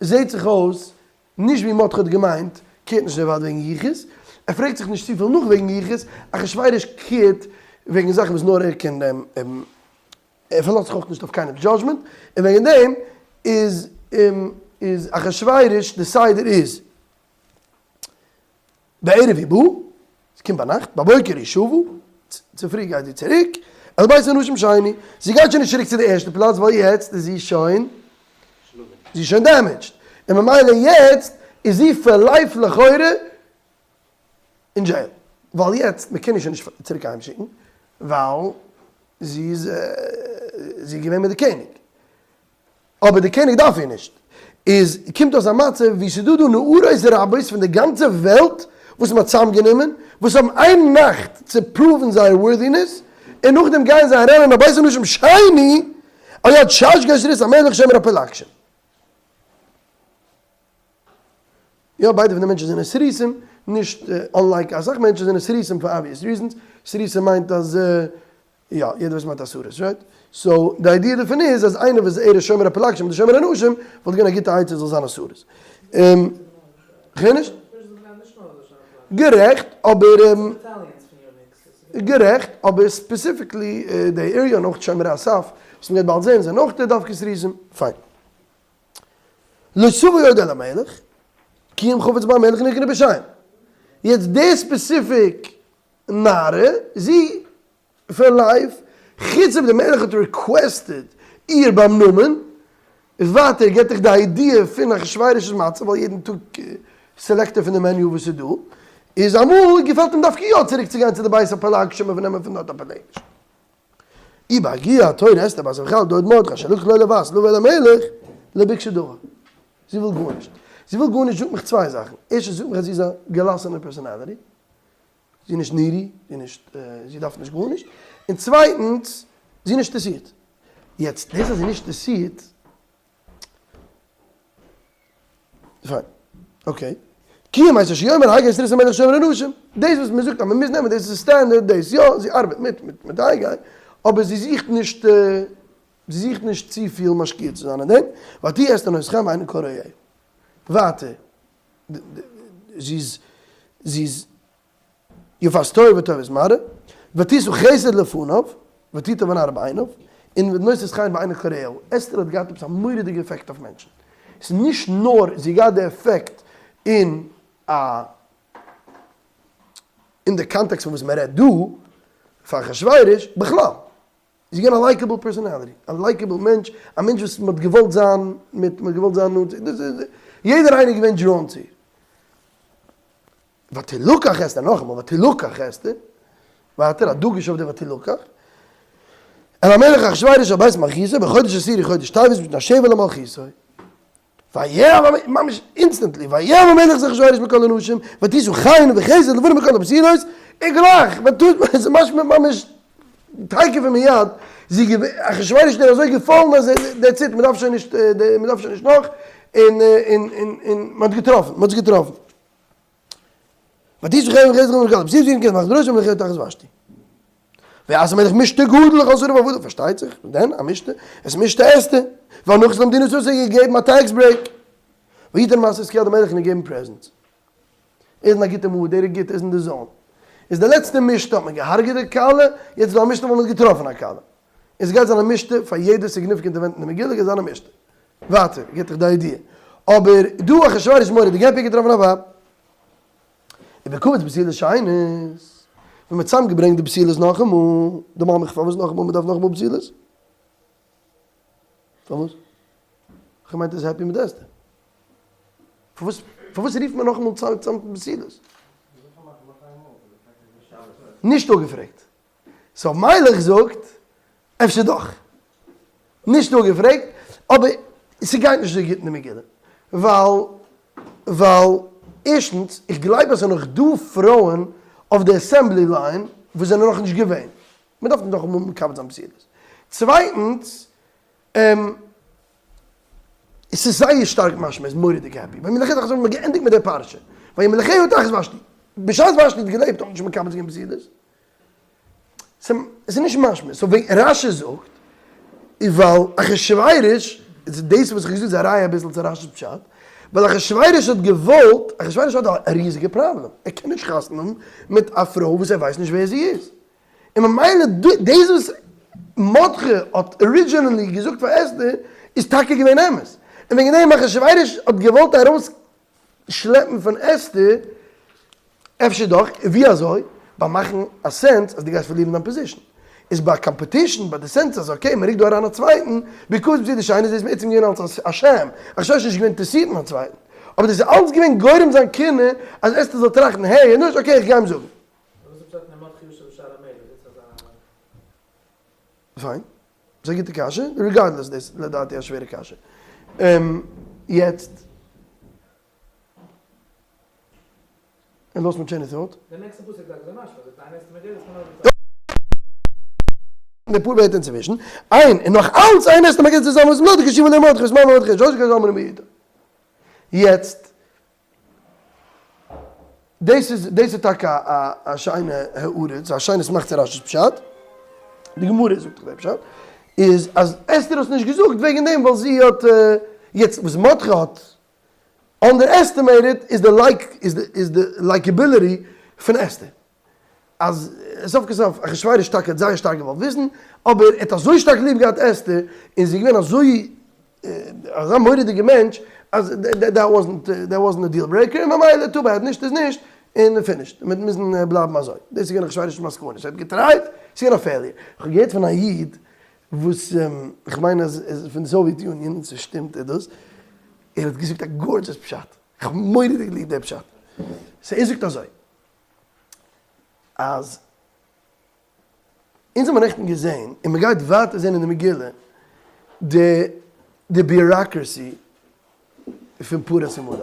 זעהט זיך אויס נישט ווי מרדכי האט געמיינט, care ט נישט אזוי ווייט וועגן יחוס, ער פרעגט זיך נישט צופיל נאך וועגן יחוס, אחשורוש care ט וועגן זאכן וואס נאר ער קען, ער פארלאזט זיך אויך נישט אויף קיינעמ'ס judgment, און וועגן דעם איז איז אחשורוש די סדר איז בערב היא באה, עס קומט ביינאכט, בבוקר היא שבה, צופרי גייט זי צוריק, אל בית הנשים שני, זי גייט שוין נישט צוריק צו די ערשטע פלאץ ווייל יעצט איז זי שוין, זי איז שוין damaged, און ממילא יעצט איז זי for life לכאורה אין jail, ווייל יעצט מען קען איר שוין נישט צוריק אהיים שיקן, ווייל זי איז זי איז געווען מיט די קעניג. אבער די קעניג דארף איר נישט. איז קומט אויס א מצב ווי ס'איז דא דא נערות רבות פון די גאנצע וועלט וואס מ'האט צוזאמגענומען, וואס האבן איין נאכט צו prove ן זייער worthiness, און נאכדעם גייען זיי אריין אין א בית הנשים שני על יד שעשגז סריס המלך שומר הפילגשים. יא ביידע פון די מענטשן זענען סריסים, נישט unlike אסאך מענטשן זענען סריסים פאר obvious reasons, סריסים מיינט אז יא, יעדער ווייסט מיינט א סריס, right? so די idea דערפון איז אז איינער וואס ער איז שומר הפילגשים אדער שומר הנשים וואלט געווען א גוטע עצה זאל זיין א סריס. כ'הער נישט? גערעכט, אבער גערעכט, אבער specifically די area און אויך שומרי הסף וואס מ'גייט באלד זעהן זענען אויך די דווקא סריסים. פיין. לא תבוא עוד אל המלך, כי אם חפץ בה המלך נקנה בשם. יעצט די specific נערה, זי for life, חוץ אויב די מלך האט requested איר ביים נאמען, איז ווייטער געט דיך די idea פון אחשורוש'ס מצב, ווייל יעדן טאג select ער פון די menu וואס איז דא, איז אמאל געפעלט אים דווקא יא צוריק צו גיין צו די בית הפילגשים און נעמען פון דארט א פילגש. ובהגיע התור אסתר בת אביחיל דוד מרדכי אשר לקח לו לבת לבוא אל המלך לא ביקשה דבר. זי וויל גארנישט. זי וויל גארנישט זאגט מיך צוויי זאכן. ערשטנס זאגט מיך אז זי איז א געלאסענע personality. זי איז נישט needy, זי איז נישט, זי דארף נישט גארנישט. און צווייטנס, זי איז נישט אינטערסירט. יעצט, דאס אז זי איז נישט אינטערסירט, פיין, okay. כי אם את אשר יאמר הגאי סריס המלך שומר הנשים, דאס וואס מען זאגט אז מען מוז נעמען, דאס איז standard, דאס יא, זי ארבעט מיט מיט הגאי, אבער זי זוכט נישט, זי זוכט נישט צופיל משקיע צו זיין אין דעם, ותהי אסתר נושאת חן בעיני כל רואיה. ווייטער, זי איז, זי איז יפת תואר וטובת מראה, ותשא חסד לפניו, ותיטב הנערה בעיניו, און ונושאת חן בעיני כל רואיה. אסתר האט געהאט עפעס א מורא'דיגע עפעקט אויף מענטשן. ס'איז נישט נאר זי האט געהאט די עפעקט אין א אין די context פון וואס מ'רעדט דא, פאר אחשורוש, בכלל. זי איז געווען א likable personality, א likable מענטש, א מענטש וואס מ'האט געוואלט זיין מיט, מ'האט געוואלט זיין נאנט צו, דאס איז, יעדער איינער איז געווען drawn צו איר. ותלקח אסתר, נאכאמאל, ותלקח אסתר, ווייטער א דגוש אויף די ותלקח, אל המלך אחשורוש אל בית מלכותו, בחודש עשירי חודש טבת בשנת שבע למלכותו. ויאהב המלך, ממש instantly, ויאהב המלך את אחשורוש מכל האנשים, ותשא חן וחסד לפניו מכל הבתולות, און גלייך, ס'איז משמע ממש תיכף ומיד, זי געווען, אחשורוש איז איר אזוי געפאלן אז that's it, מ'דארף שוין נישט, מ'דארף שוין נישט נאך, און און און און מ'האט געטראפן, מ'האט זי געטראפן. ותשא חן וחסד לפניו מכל הבתולות, זי האט געמאכט דרשה ומלכיה תחת ושתי. ויעש המלך משתה גדול לכל שריו ועבדיו, פארשטייט זיך, דען א משתה, את משתה אסתר, והנחות למדינה סוסה געגעבן א tax break. ויתן מס כיד המלך און געגעבן presents. ער איז אין א גוטע mood, ער איז גוט, ער איז אין די zone. איז די לעצטע משתה האט מען געהארגעט די כלה, יעצט איז דא א משתה וואו מען האט געטראפן א כלה. און ס'גייט זיין א משתה פאר יעדע significant event אין די מגילה גייט זיין א משתה. ווייטער גיבט דיך די idea. אבער דא אחשורוש מורא'דיג happy געטראפן א ווייב. ובקבץ בתולות שנית, ווען מ'האט צוזאמגעברענגט די בתולות נאכאמאל, דערמאן מיך פארוואס נאכאמאל מ'דארף נאכאמאל בתולות? פארוואס? כ'מיין ער איז happy מיט אסתר. פארוואס פארוואס רופט מען נאכאמאל צאם בתולות? נישט אפגעפרעגט. so מיילעך זאגט אפשר דאך. נישט אפגעפרעגט, אבער ס'גייט נישט אזוי גוט אין די מגילה. ווייל ווייל ערשטנס, איך גלייב אז ס'איז נאך דא פרויען אויף די assembly line וואס זענען נאכנישט געווען. מ'דארף נישט נאכאמאל מקבל זיין בתולות. צווייטנס, עס איז זייער שטארק משמע, איז מורא'דיג happy, וימליכוה תחת ושתי, מ'האט געענדיגט מיט די פרשה, וימליכוה תחת ושתי, בשעת ושתי האט געלעבט האט מען נישט מקבל געווען בתולות, ס'איז נישט משמע, so ווען רש"י זאגט, איז ווייל אחשורוש, דאס וואס איך האב געזאגט איז א ראיה אביסל צו רש"י'ס פשט, ווייל אחשורוש האט געוואלט, אחשורוש האט א ריזיגע פראבלעם, ער קען נישט חתונה האבן מיט א פרוי וואס ער ווייסט נישט ווער זי איז, און ממילא דאס וואס מרדכי האט originally געזאגט פאר אסתר איז טאקע געווען אמת, און וועגן דעם אחשורוש האט געוואלט ארויס שלעפן פון אסתר, אפשר דאך, און ווי אזוי? ביי מאכן א sense אז דו גייסט פארלירן דיין position, איז ביי competition, ביי די sense אז okay מען רוקט דא אריין א צווייטן, because בתולות שנית איז דאס בעצם געווען אלס א sham, אחשורוש איז נישט געווען אינטערעסירט אין א צווייטן, אבער דאס איז אלס געווען גורם זיין קנאה אז אסתר זאל טראכטן העי, נישט okay איך גיי אים זאגן. וואס איז פשט אין מרדכי יושב בשער המלך? דאס איז א. פיין. ס'איז א גוטע קשיא, regardless דאס לדעתי א שווערע קשיא. יעצט. און לאזט מיר chain of thought. די נעקסטע פסוק זאגט אזוי משמע, זאגט איין אסתר מגילת קען אויך זיין. די פאר ווערטער אינצווישן, איין, און נאך אלץ אין אסתר מגילת צוזאמען וואס מרדכי השיב עליה מרדכי וואס מיין מרדכי איז שוין געזאמען מיט. יעצט. דאס איז דאס איז טאקע א א שיינע הערה, ס'איז א שיינע סמך צו רש"י'ס פשט, די גמרא זאגט דאך דעם פשט, איז אז אסתר האט נישט געזאגט וועגן דעם ווייל זי האט, יעצט וואס מרדכי האט underestimated איז די like איז די איז די likability פון אסתר. אז סוף כל סוף אחשורוש טאקע האט זייער שטארק געוואלט וויסן, אבער ער האט אזוי שטארק ליב געהאט אסתר, און זי איז געווען אזוי אזא מורא'דיגע מענטש, אז that wasn't that wasn't a deal breaker, און ממילא too bad, נישט איז נישט, און finished, מ'וועט מוזן בלייבן אזוי. דאס איז געווען אחשורוש'ס מסקנא, ער האט געטרייט, ס'איז געווען א failure. כ'האב געהערט פון א איד וואס כ'מיין אז איז פון די Soviet Union, און ס'שטימט איז דאס, ער האט געזאגט א gorgeous פשט, כ'האב מורא'דיג ליב די פשט. so ער זאגט אזוי. אז אונז האבן נעכטן געזען און מען גייט ווייטער זען אין די מגילה די די bureaucracy פון פרס ומדי.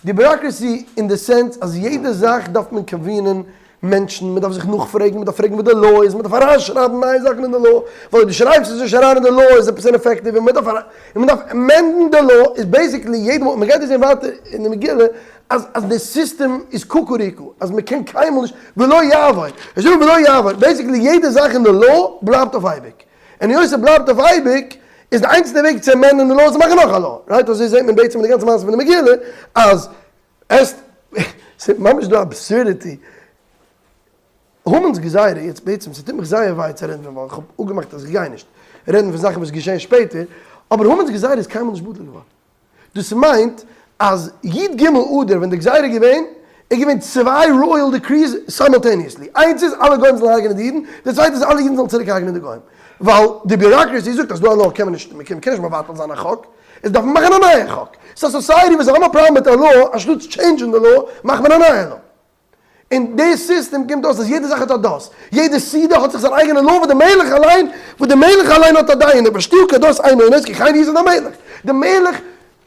די bureaucracy אין די sense אז יעדע זאך דארף מען convene ען מענטשן, מען דארף זיך נאכפרעגן, מען דארף פרעגן וואס די law איז, מען דארף אריינשרייבן נייע זאכן אין די law, ווייל אויב דו שרייבסט עס נישט אריין אין די law איז עפעס ineffective און מען דארף און מען דארף amend ן די law איז basically יעדע מאל, מען גייט דאס זען ווייטער אין די מגילה אז אז די סיסטעם איז קוקוריקו, אז מען קען קיינמאל נישט, ולא יעבור, עס איז דא ולא יעבור, basically יעדע זאך אין די law בלייבט אויף אייביג, און היות עס בלייבט אויף אייביג, איז די איינציגסטע וועג צו amend ן די law צו מאכן נאך א law, right? אזוי זעט מען בעצם אין די גאנצע מעשה פון די מגילה, אז עס ס'איז ממש דא absurdity, המן'ס גזירה, יעצט בעצם ס'טוט מיך זייער וויי צו רעדן פון ווייל כ'האב אפגעמאכט אז כ'גיי נישט רעדן פון זאכן וואס געשען שפעטער, אבער המן'ס גזירה איז קיינמאל נישט בטל געווארן. דאס מיינט אז י ג אדר ווען די גזירה איז געווען, איז געווען צוויי royal decrees simultaneously, איינס איז אלע גוים זאלן הרג'נען די אידן, די צווייטע איז אלע אידן זאלן צוריק הרג'נען די גוים, ווייל די bureaucracy זאגט אז דא א law קען מען נישט, מען קען נישט מבטל זיין א חוק, איז דארף מען מאכן א נייע חוק, ס'איז א society וואס האבן א פראבלעם מיט א law, אנשטאטס change ן די law מאכט מען א נייע law. און די סיסטעם קומט אויס אז יעדע זאך האט א דאס, יעדע סעודה האט זיך זיין אייגענע law וואס די מלך אליין, וואס די מלך אליין האט א דעה אין ושתי כדת אינו אונס כי כן יסד המלך, די מלך,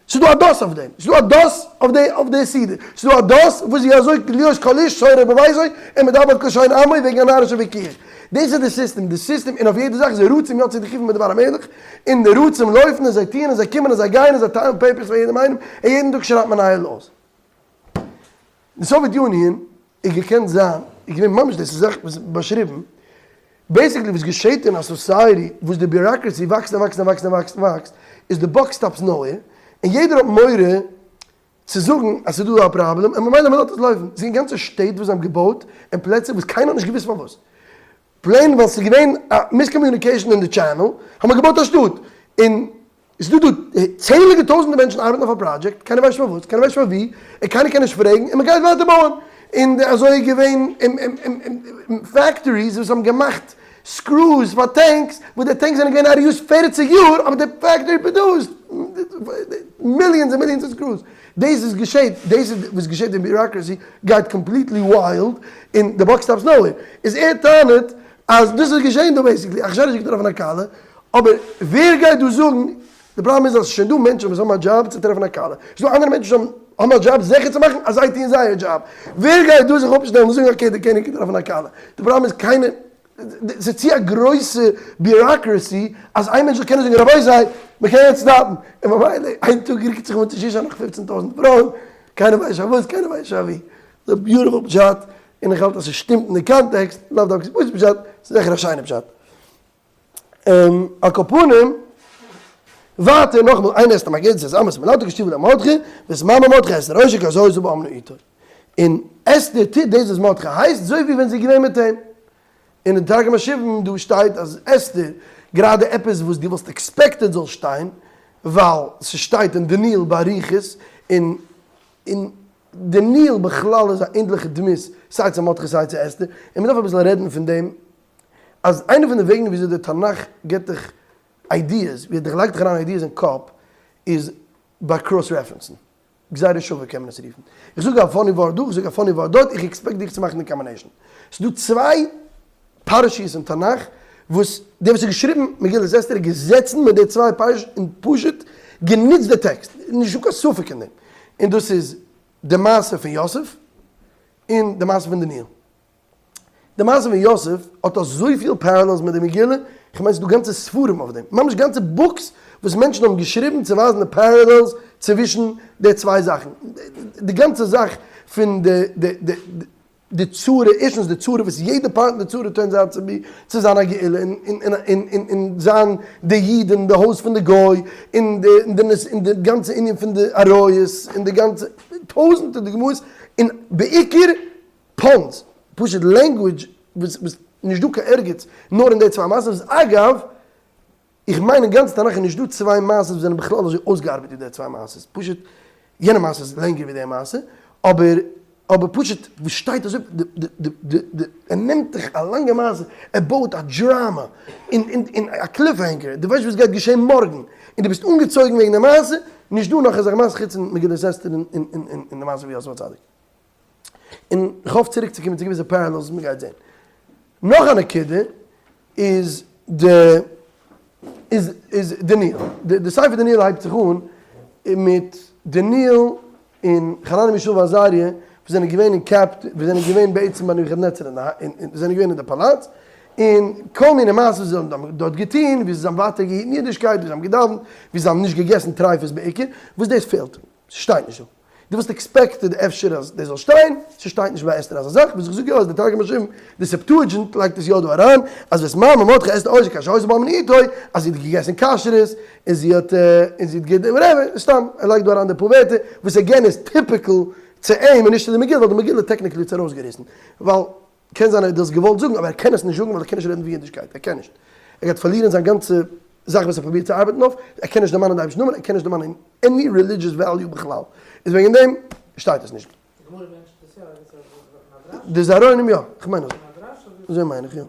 ס'איז דא א דאס אויף דעם, ס'איז דא א דאס אויף די אויף די סעודה, ס'איז דא א דאס וואס איז אזוי להיות כל איש שורר בביתו ומדבר כלשון עמו וועגן א נארישע וויכוח. דאס איז די סיסטעם, די סיסטעם און אויף יעדע זאך איז רצים יצאו דחופים בדבר המלך, און די רצים לויפן און זיי טוען און זיי קומען און זיי גייען און זיי טיילן papers פאר יעדעם איינעם, און יעדן טאג שרייבט מען נייע laws. די Soviet Union איז געקענט זיין, איז געווען ממש דאס איז זאך וואס באשריבן, basically וואס געשעט אין א society וואס די bureaucracy וואקסט און וואקסט און וואקסט און וואקסט און וואקסט, איז די buck stops nowhere, און יעדער האט מורא. צו זאגן אז ס'איז דא דא א פראבלעם און ממילא מ'לאזט עס לויפן. ס'איז געווען גאנצע שטעט וואס זיי האבן געבויט און פלעצער וואס קיינער האט נישט געוואוסט פארוואס. plain ווייל ס'איז געווען א miscommunication אין די channel האט מען געבויט א שטאט און ס'איז דא דא צענדליגע טויזענטער מענטשן ארבעטן אויף א פראדזשעקט, קיינער ווייסט נישט פארוואס, קיינער ווייסט נישט פאר ווי, און קיינער קען נישט פרעגן, און מ'גייט ווייטער בויען. און אזוי איז געווען factories וואס האבן געמאכט screws פאר tanks, וואס די tanks זענען געווען out of use פערציג יאר, אבער די factory produced millions און millions פון screws. דאס איז געשעט, דאס איז וואס געשעט ווען bureaucracy גייט completely wild, און די buck stops nowhere. איז ער טענה'ט אז דאס איז געשען דא basically, אחשורוש האט געטראפן א כלה, אבער ווער גייט דא זאגן, די פראבלעם איז אז ס'איז שוין דא מענטשן וואס האבן א דזשאב צו טרעפן א כלה, ס'איז דא אנדערע מענטשן וואס האבן א דזשאב זיכער צו מאכן אז זיי טוען זייער דזשאב, ווער גייט דא זיך אפשטעלן און זאגן okay דער קעניג האט געטראפן א כלה, די פראבלעם איז קיינער, ס'איז צו א גרויסע bureaucracy אז איין מענטש זאל קענען זאגן רבותי מ'קען יעצט stop ן, און ממילא איין טאג רוקט זיך אן צו שושן נאך פופצן טויזנט פרויען, קיינער ווייסט נישט פארוואס, קיינער ווייסט נישט פארווי, ס'איז א beautiful פשט, און איך האלט אז ס'שטימט אין די context, לאו דווקא ס'איז פשוט פשט, ס'איז זיכער א שיינע פשט. על כל פנים, ווייטער נאכאמאל אין אסתר מגדת את אמות מלמטה כשתיב למרדכי, ואת מאמר מרדכי אסתר עושה כזאת זו באמנה איתו. און אסתר טוט דאס וואס מרדכי הייסט, אזוי ווי ווען זי איז געווען מיט אים. און אין תרגום השבעים דא שטייט אז אסתר, גראדע עפעס וואס דו וואלסט expected זאל שטיין, ווייל ס'שטייט אין דניאל באריכות, און און דניאל בכלל איז א ענדליכע דמות סיי צו מרדכי סיי צו אסתר, און מ'דארף אביסל רעדן פון דעם, אז איינע פון די וועגן וויאזוי דער תנך גיבט דיך ideas, ווי ער לייגט דיך אריין ideas אין קאפ, איז ביי cross reference ן. גזירה שווה קען מען עס רופן. איך זאג א funny ווארט דא, איך זאג א funny ווארט דארט, איך expect דיך צו מאכן די combination. ס'איז דא צוויי פרשיות אין תנך וואס דער וואס האט געשריבן מגילת אסתר איז געזעצן מיט די צוויי פרשיות און פשוט גענוצט די טעקסט, נישטא קיין ספק אין דעם. און דאס איז די מעשה פון יוסף און די מעשה פון דניאל. די מעשה פון יוסף האט אזויפיל parallels מיט די מגילה, איך מיין ס'איז דא גאנצע ספרים אויף דעם, ממש גאנצע books וואס מענטשן האבן געשריבן צו ווייזן די parallels צווישן די צוויי זאכן. די גאנצע זאך פון די די די די צרה, ערשטנס די צרה וואס יעדע part אין די צרה turns out to be צו זיין א גאולה און און און און און זיין די איד אין די הויז פון די גוי און די און די און די גאנצע ענין פון די עריות און די גאנצע טויזענטער דוגמאות און בעיקר puns, פשוט language וואס וואס נישט דא קיין ערגעץ נאר אין די צוויי מעשות, וואס אגב, איך מיין אין גאנץ תנך איז נישט דא צוויי מעשות וואס זענען בכלל אזוי אויסגעארבעט ווי די צוויי מעשות, פשוט יענע מעשה איז לענגער ווי די מעשה, אבער אבער פשוט וואס שטייט אזוי די די די די די ער נעמט דיך א לאנגע מעשה, ער בויעט א דראמא, און און און א cliffhanger, דו ווייסט וואס גייט געשען מארגן, און דו ביסט אנגעצויגן וועגן די מעשה, נישט דא נאך אזא מעשה חוץ אין מגילת אסתר און און און און די מעשה פון יוסף הצדיק. און איך האף צוריק צו קומען צו געוויסע parallels וואס מ'גייט זען. נאך א נקודה איז די איז איז דניאל. די ספר דניאל הייבט זיך אן מיט דניאל און חנניה מישאל ועזריה וואס זענען געווען אין capt וואס זענען געווען בעצם ביי נבוכדנצר אין די אין זענען געווען אין די פאלאץ און כל מיני מעשות וואס זיי האבן דארט געטון ווי זיי האבן ווייטער געהיטן אידישקייט ווי זיי האבן געדאווענט ווי זיי האבן נישט געגעסן טרייפות בעיקר וואס דאס פעלט ס'שטייט נישט דא. דו וואלסט expected אפשר אז דאס זאל שטיין, ס'שטייט נישט ביי אסתר אזא זאך, וואס איך זאג יא אז די תרגום השבעים, די Septuagint לייגט עס יא דא אריין, אז ואת מאמר מרדכי אסתר עושה כאשר היתה באמנה איתו, אז זי האט געגעסן כשרות, און זי האט און זי האט גע whatever, סתם ער לייגט דא אריין די פאר ווערטער, וואס again איז typical צו אים און נישט צו די מגילה, ווייל די מגילה technically האט עס ארויסגעריסן, ווייל קען זיין ער האט דאס געוואלט זאגן אבער ער קען עס נישט זאגן ווייל ער קען נישט רעדן פון אידישקייט, ער קען נישט, ער גייט פארלירן זיין גאנצע זאך וואס ער פרובירט צו ארבעטן אויף, ער קען נישט דערמאנען די אייבערשטנ'ס נאמען, ער קען נישט דערמאנען any religious value בכלל, איז וועגן דעם שטייט עס נישט. די גמרא mention ט עס יא, ערגעץ אין א דרש? די זרעונים יא, איך מיין אזוי. אין א דרש אדער? אזוי מיין איך יא.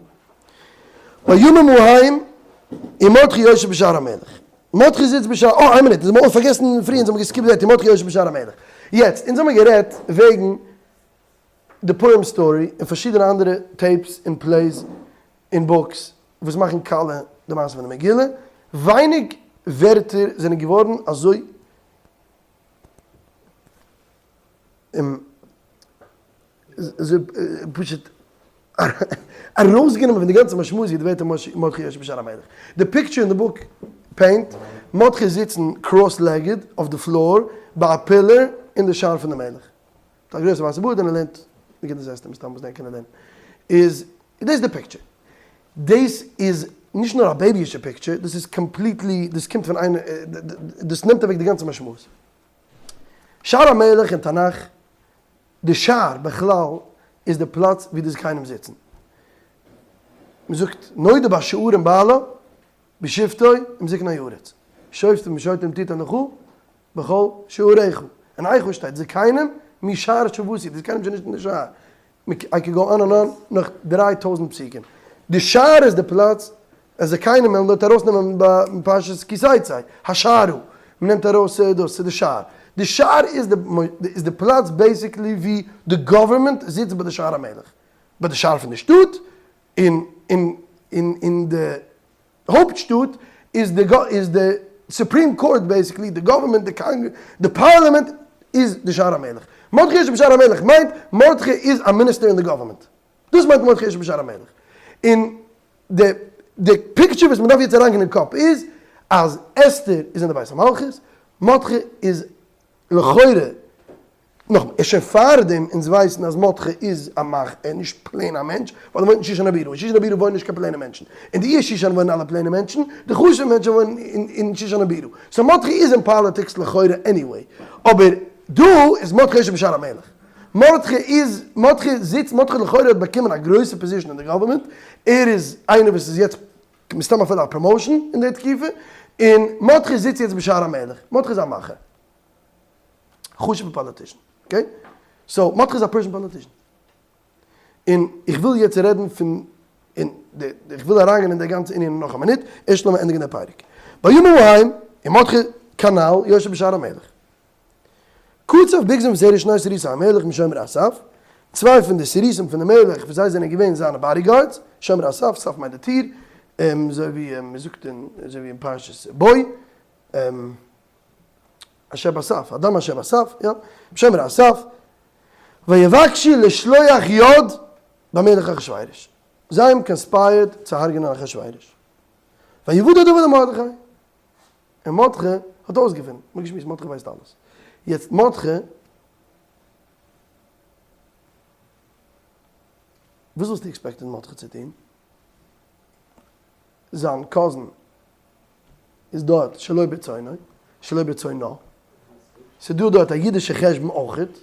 בימים ההם ומרדכי יושב בשער המלך. מרדכי זיצט בשער, אה איין מינוט, אונז האבן אויך פארגעסן פריער, אונז האבן גע skip ט די ומרדכי יושב בשער המלך. יעצט, אונז האבן גערעדט וועגן די פורים story און פארשידענע אנדערע tapes און plays און books וואס מאכן קאלע די מעשה פון די מגילה, ווייניג ווערטער זענען געווארן אזוי אזוי פשוט ארויסגענומען פון די גאנצע משמעות ווי די ווערטער מרדכי יושב בשער המלך. די picture אין די book paint מרדכי זיצן cross legged אויף די floor ביי א pillar אין די שער פון די מלך. מיט א גרויסע ווייסע בארד און ער לערנט מגילת אסתר מסתם וואס דענקען ער לערנט איז דאס די picture דאס איז נישט נאר א baby אישע picture דאס איז completely דאס קומט פון איינער דאס נעמט אוועק די גאנצע משמעות. שער המלך אין תנך, די שער בכלל איז די פלאץ ווי די זקנים זיצן. מען זאגט נודע בשערים בעלה בשבתו עם זקני הארץ, שופטים ושוטרים תתן לך בכל שעריך, אין איכה שטייט זקנים משער שבתי, די זקנים זענען נישט אין די שער, I could go on and on נאך 3000 פסוקים, די שער איז די פלאץ אז זקנים וועלן דארט ארויסנעמען ביי פרשת כי תצא, השערה, מען נעמט ארויס דאס צו די שער, די שער איז די איז די פלאץ basically ווי די גאווערמענט זיצט ביי די שער המלך, ביי די שער פון די שטאט, און און און אין די הויפט שטאט איז די איז די supreme court basically, די גאווערמענט, די קאנגרעס, די פארלימענט איז די שער המלך. מרדכי יושב בשער המלך מיינט מרדכי איז א מיניסטער אין די גאווערמענט. דאס מיינט מרדכי יושב בשער המלך. און די די picture וואס מ'דארף יעצט אריינגיין אין קאפ איז אז אסתר איז אין די בית המלכות, מרדכי איז לכאורה נאכמער, איז שוין פארדעם אונז ווייסן אז מרדכי איז א מאך ער נישט plain א מענטש, ווייל ער וואוינט אין שושן הבירה, אין שושן הבירה וואוינען נישט קיין plain ע מענטשן, אין די עיר שושן וואוינען אלע plain ע מענטשן, די חשוב'ע מענטשן וואוינען אין שושן הבירה, so מרדכי איז אין פאליטיקס לכאורה anyway, אבער דא איז מרדכי יושב בשער המלך, מרדכי איז, מרדכי זיצט, מרדכי לכאורה האט באקומען א גרויסע position אין די גאווערמענט, ער איז איינער וואס איז יעצט מסתם אפילו א promotion אין די תקופה, און מרדכי זיצט יעצט בשער המלך, מרדכי איז א מאכער. חשוב'ע politician, okay? So מרדכי איז א Persian politician. און איך וויל יעצט רעדן פון, און די, איך וויל אריינגיין אין די גאנצע ענין נאך א מינוט, ערשט לאמיר ענדיגן די פרק. בימים ההם, און מרדכי כנ"ל יושב בשער המלך. קצף בגתן ותרש שני סריסי המלך משומרי הסף, צוויי פון די סריסים פון די מלך וואס זיי זענען געווען זיינע bodyguards, שומרי הסף, סף מיינט די טיר, אזוי ווי מען זאגט אין, אזוי ווי אין פרשת בא, אשר בסף, אדם אשר בסף, יא, משומרי הסף, ויבקשו לשלוח יד במלך אחשורוש, זיי האבן conspired צו הרג'נען אחשורוש, ויודע הדבר למרדכי, און מרדכי האט אויסגעפונען, מ'האט געשמועסט מרדכי ווייסט אלעס, יעצט מרדכי, וואס וואלסטו expected מרדכי צו טון? זיין cousin איז דארט שלא ברצונו, שלא ברצונו, ס'איז דא דארט א אידישע חשבון אויכעט,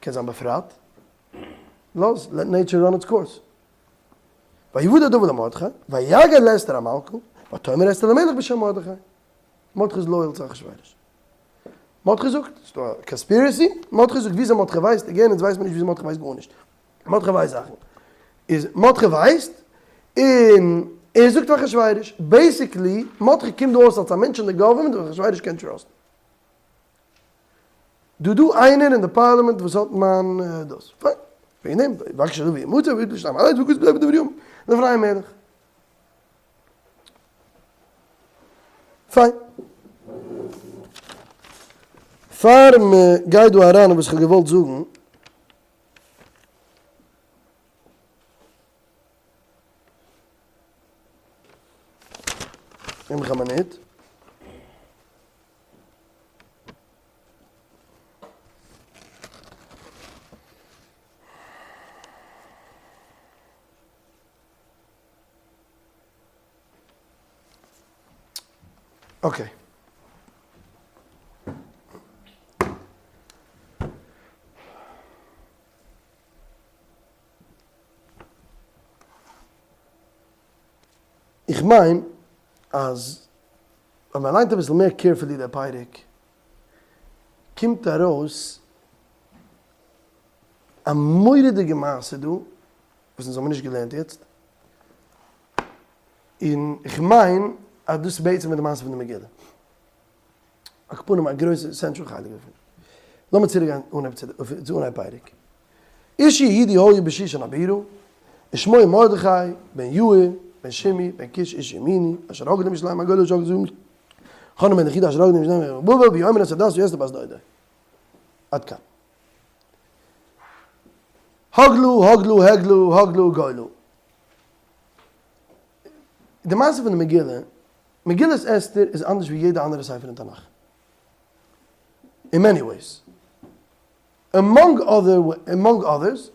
קען זיין בפרט, לאז, let nature run its course. ויודע הדבר למרדכי, ויגד לאסתר המלכה, ותאמר אסתר למלך בשם מרדכי. מרדכי איז loyal צו אחשורוש. מרדכי זאגט, ס'איז דא א conspiracy, מרדכי זאגט וויאזוי מרדכי ווייסט, again אונז ווייסט מיר נישט וויאזוי מרדכי ווייסט גארנישט. מרדכי ווייסט זאכן. איז מרדכי ווייסט, און ער זאגט פאר אחשורוש, basically, מרדכי קומט דא אויס אלס א מענטש אין די גאווערמענט וואס אחשורוש קען trust ן. דא דא איינער אין די פארלימענט וואס האט מיין דאס. פיין. וועגן דעם, ויבקשו הדבר וימצא, ויתלו שניהם על עץ וכתבו בדברי הימים לפני המלך. פיין. פאר מ'גייט דא אריין אין וואס כ'האב געוואלט זאגן. נעם איך א מינוט. Okay. איך מיין אז ווען מען ליינט אביסל מער carefully דער פרק קומט ארויס א מורא'דיגע מעשה דא וואס אונז האבן נישט געלערנט יעצט, און איך מיין אז דאס איז בעצם די מעשה פון די מגילה. על כל פנים א גרויסע central חלק דערפון. לאמיר צוריק גיין אנהייב צו אנהייב פרק. איש יהודי היה בשושן הבירה, ושמו מרדכי בן יאיר בן שמעי בן קיש איש ימיני, אשר הגלה מירושלים הגולה אשר הגלה חנן בן יחידא אשר הגלה מירושלים בבל ויאמר את הדסה אסתר בת דודו. עד כאן. הגלו הגלו הגלו הגלו גולו. די מעשה פון די מגילה, מגילת אסתר איז אנדערש ווי יעדע אנדערע ספר אין תנך. In many ways. Among other, among others,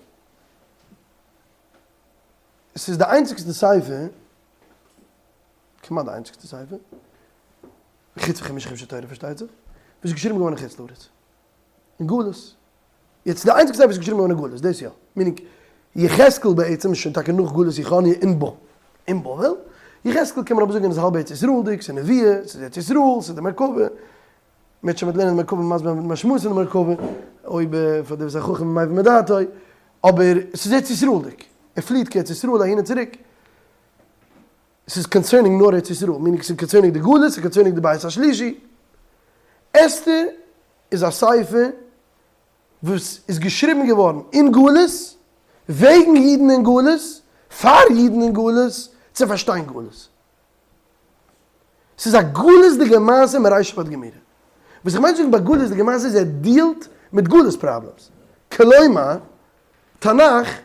ס'איז די איינציגסטע ספר, כמעט די איינציגסטע ספר, חוץ פון חומש חומשי תורה פארשטייט זיך, וואס איז געשריבן געווארן אין חוץ לארץ. אין גלות. יעצט די איינציגסטע ספר וואס איז געשריבן געווארן אין גלות, דאס יא. meaning יחזקאל בעצם איז שוין טאקע נאך גלות יכניה אין ב. אין בבל. יחזקאל קען מען אבער זאגן איז האלב ארץ ישראל'דיג, ס'איז נביאה, ס'איז ארץ ישראל, ס'איז די מרכבה. מ'וועט שוין מיט לערנען די מרכבה מסביר זיין די משמעות פון די מרכבה, אויב פאר דער וואס איז א חכם ומבין מדעתו. אבער ס'איז ארץ ישראל'דיג. ער פליעט קיין ארץ ישראל אהין און צוריק. ס'איז concerning נאר ארץ ישראל, meaning ס'איז concerning די גלות, ס'איז concerning די בית השלישי. אסתר איז א ספר וואס איז געשריבן געווארן אין גלות, וועגן אידן אין גלות, פאר אידן אין גלות, צו פארשטיין גלות. ס'איז א גלות'דיגע מעשה מרישא ועד גמירא. וואס איך מיין צו זאגן ביי גלות'דיגע מעשה איז ער דיעלט מיט גלות problems. כלומר, תנך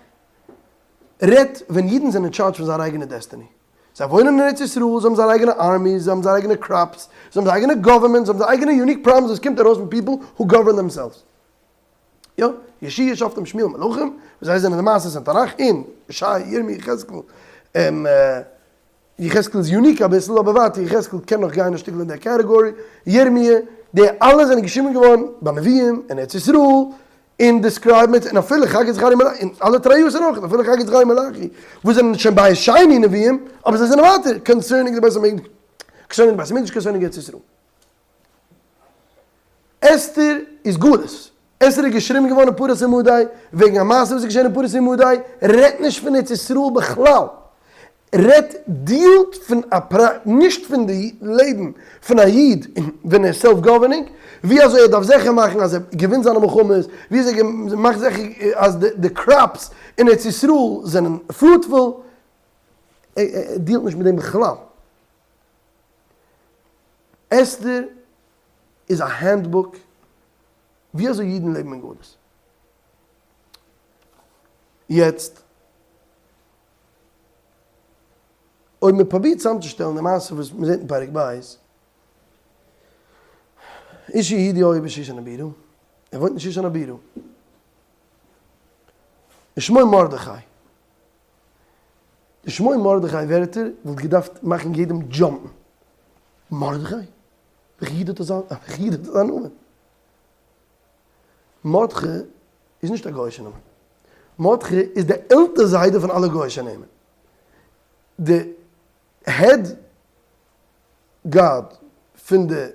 רעדט ווען אידן זענען אין טשארדזש פון זייער אייגענע destiny. זיי וואוינען אין ארץ ישראל, זיי האבן זייער אייגענע armies, זיי האבן זייער אייגענע crops, זיי האבן זייער אייגענע government, זיי האבן זייער אייגענע unique problems וואס קומט ארויס פון people who govern themselves. יא, יהושע שופטים שמואל מלכים, וואס זיי זענען די מעשות אין תנך, און ישעי' ירמי' יחזקאל, יחזקאל איז unique אביסל, אבער ווייטער יחזקאל קען נאך גיין א שטיקל אין דער category, ירמי', די אלע זענען געשריבן געווארן ביי נביאים אין ארץ ישראל, און describe מיט, און אפילו חגי זכריה מלאכי, און אלע תרי עשר אויך, אפילו חגי זכריה מלאכי, וואס זענען שוין בית שני נביאים, אבער זיי זענען ווייטער concerning די בית המקדש, concerning די בית המקדש, concerning ארץ ישראל. אסתר איז גלות. אסתר איז געשריבן געווארן אין פרס ומדי, וועגן א מעשה וואס איז געשען אין פרס ומדי, רעדט נישט פון ארץ ישראל בכלל. רעדט דיעלט פון א פרא נישט פון די לעבן פון א איד ווען ער איז self governing, ווי אזוי ער דארף זיכער מאכן אז ער געווינט זיינע מלחמות, ווי אזוי ער מאכט זיכער אז די crops אין ארץ ישראל זענען fruitful, ער דיעלט נישט מיט דעם בכלל. אסתר איז א handbook ווי אזוי אידן לעבן אין גלות. יעצט אויב מען פרובירט צוזאמצושטעלן די מעשה וואס מען זעט אין פרק ב', איש יהודי היה בשושן הבירה, ער וואוינט אין שושן הבירה, ושמו מרדכי, די שמו מרדכי ווערטער וואלט געדארפט מאכן יעדעם jump ן, מרדכי? וועלכע איד האט אזא וועלכע איד האט אזא נאמען? מרדכי איז נישט א גוי'אישע נאמען. מרדכי איז די עלטער זיידע פון אלע גוי'אישע נעמען. די head god פון די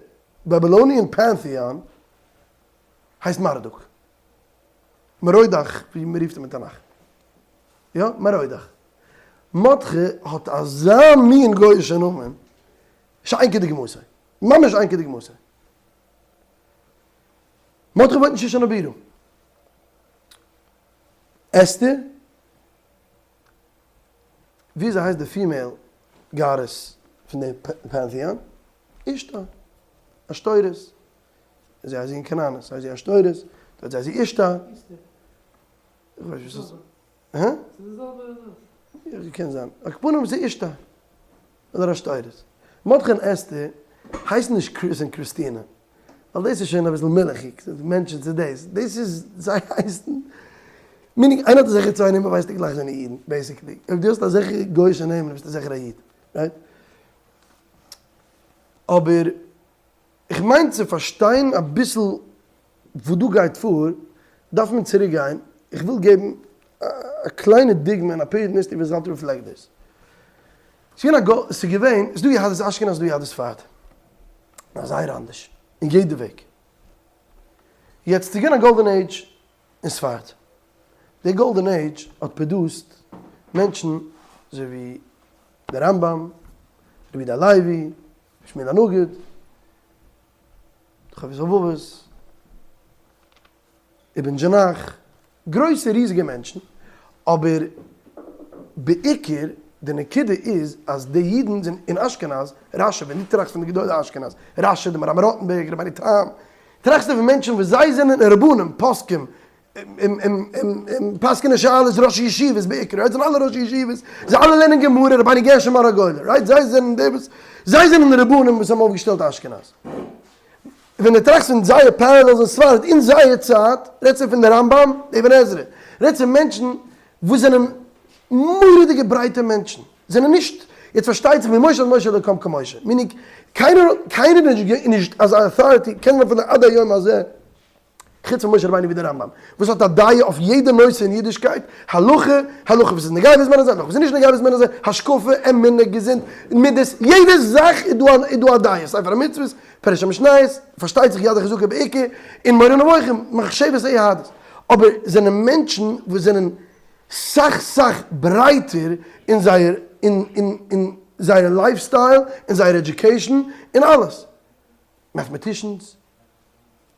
Babylonian pantheon הייסט מרדוק. מרודך ווי מען רופט אים אין תנך. יא, מרודך. מרדכי האט אזא מין גוי'אישע נאמען, שאין כדוגמתו. ממש אין כדוגמתו. מרדכי וואוינט אין שושן הבירה. אסתר, וויאזוי הייסט די female goddess פון די pantheon? אישתר. עשתורת. אזוי הייסט זי אין כנענית, הייסט זי עשתורת, דארט הייסט זי אישתר. איך ווייס נישט וואס ס'איז. הא? ס'איז די זעלבע זאך. קען זיין. על כל פנים ס'איז אישתר. אדער עשתורת. מרדכי און אסתר הייסן נישט קריס און קריסטינא. ווייל דאס איז שוין אביסל מילכיג, מענטשן צו דאס. דאס איז, זיי הייסן, meaning איינער האט אזעלכע צוויי נעמען ווייסטו גלייך זענען אידן, basically. אויב דו האסט אזעלכע גוי'אישע נעמען ביסטו זיכער א איד. right? אבער איך מיין צו פארשטיין אביסל וואס דא גייט פאר דארף מען צוריק גיין, איך וויל געבן א קליינע דוגמא אין א period אין history וואס האלט reflect דאס. ס'איז געווען א גא, ס'איז געווען, ס'איז דא יהדות אשכנז ס'איז דא יהדות ספרד. נאר זייער אנדערש אין יעדע וועג. יעצט ס'איז געווען א golden age אין ספרד. די golden age האט produced מענטשן אזוי ווי דער רמב"ם, רבי יהודה הלוי, שמואל הנגיד, די חובת הלבבות, אבן ג'נאח, גרויסע ריזיגע מענטשן, אבער בעיקר די נקודה איז אז די אידן זענען אין אשכנז, רשי, ווען דו טראכסט פון די גדולי אשכנז, רשי, די מהר"ם רוטנבערג, רבינו תם, טראכסטו פון מענטשן וואס זיי זענען רבנים, פוסקים, און פסק'נען שאלות, ראשי ישיבות בעיקר, right? זענען אלע ראשי ישיבות, זיי אלע לערנען גמרא, רבינו גרשום מאור הגולה, right? זיי זענען די וואס, זיי זענען די רבנים וואס האבן אויפגעשטעלט אשכנז. ווען דו טראכסט פון זייער parallels אין ספרד אין זייער צייט, רעדסטו פון די רמב"ם, די אבן עזרא, רעדסט פון מענטשן וואס זענען מורא'דיגע ברייטע מענטשן, זענען נישט, יעצט פארשטייט זיך ממשה עד משה לא קם כמשה, meaning קיינער קיינער איז נישט אזא authority, קען מען פון עד היום הזה. חוץ פון משה רבינו ווי דער רמב"ם, וואס האט א דעה אויף יעדע נושא אין אידישקייט, הלכה, הלכה וואס איז נוגע בזמן הזה, הלכה וואס איז נישט נוגע בזמן הזה, השקפה, אמונה, געזונט, מידות, יעדע זאך איז דא איז דא א דעה, ספר המצוות, פירוש המשניות, פארשטייט זיך יד החזקה בעיקר, און מורה נבוכים, מחשבת היהדות. אבער זענען מענטשן וואס זענען סאך סאך ברייטער אין זייער אין אין אין זייער life style, אין זייער education, אין אלעס. mathematicians,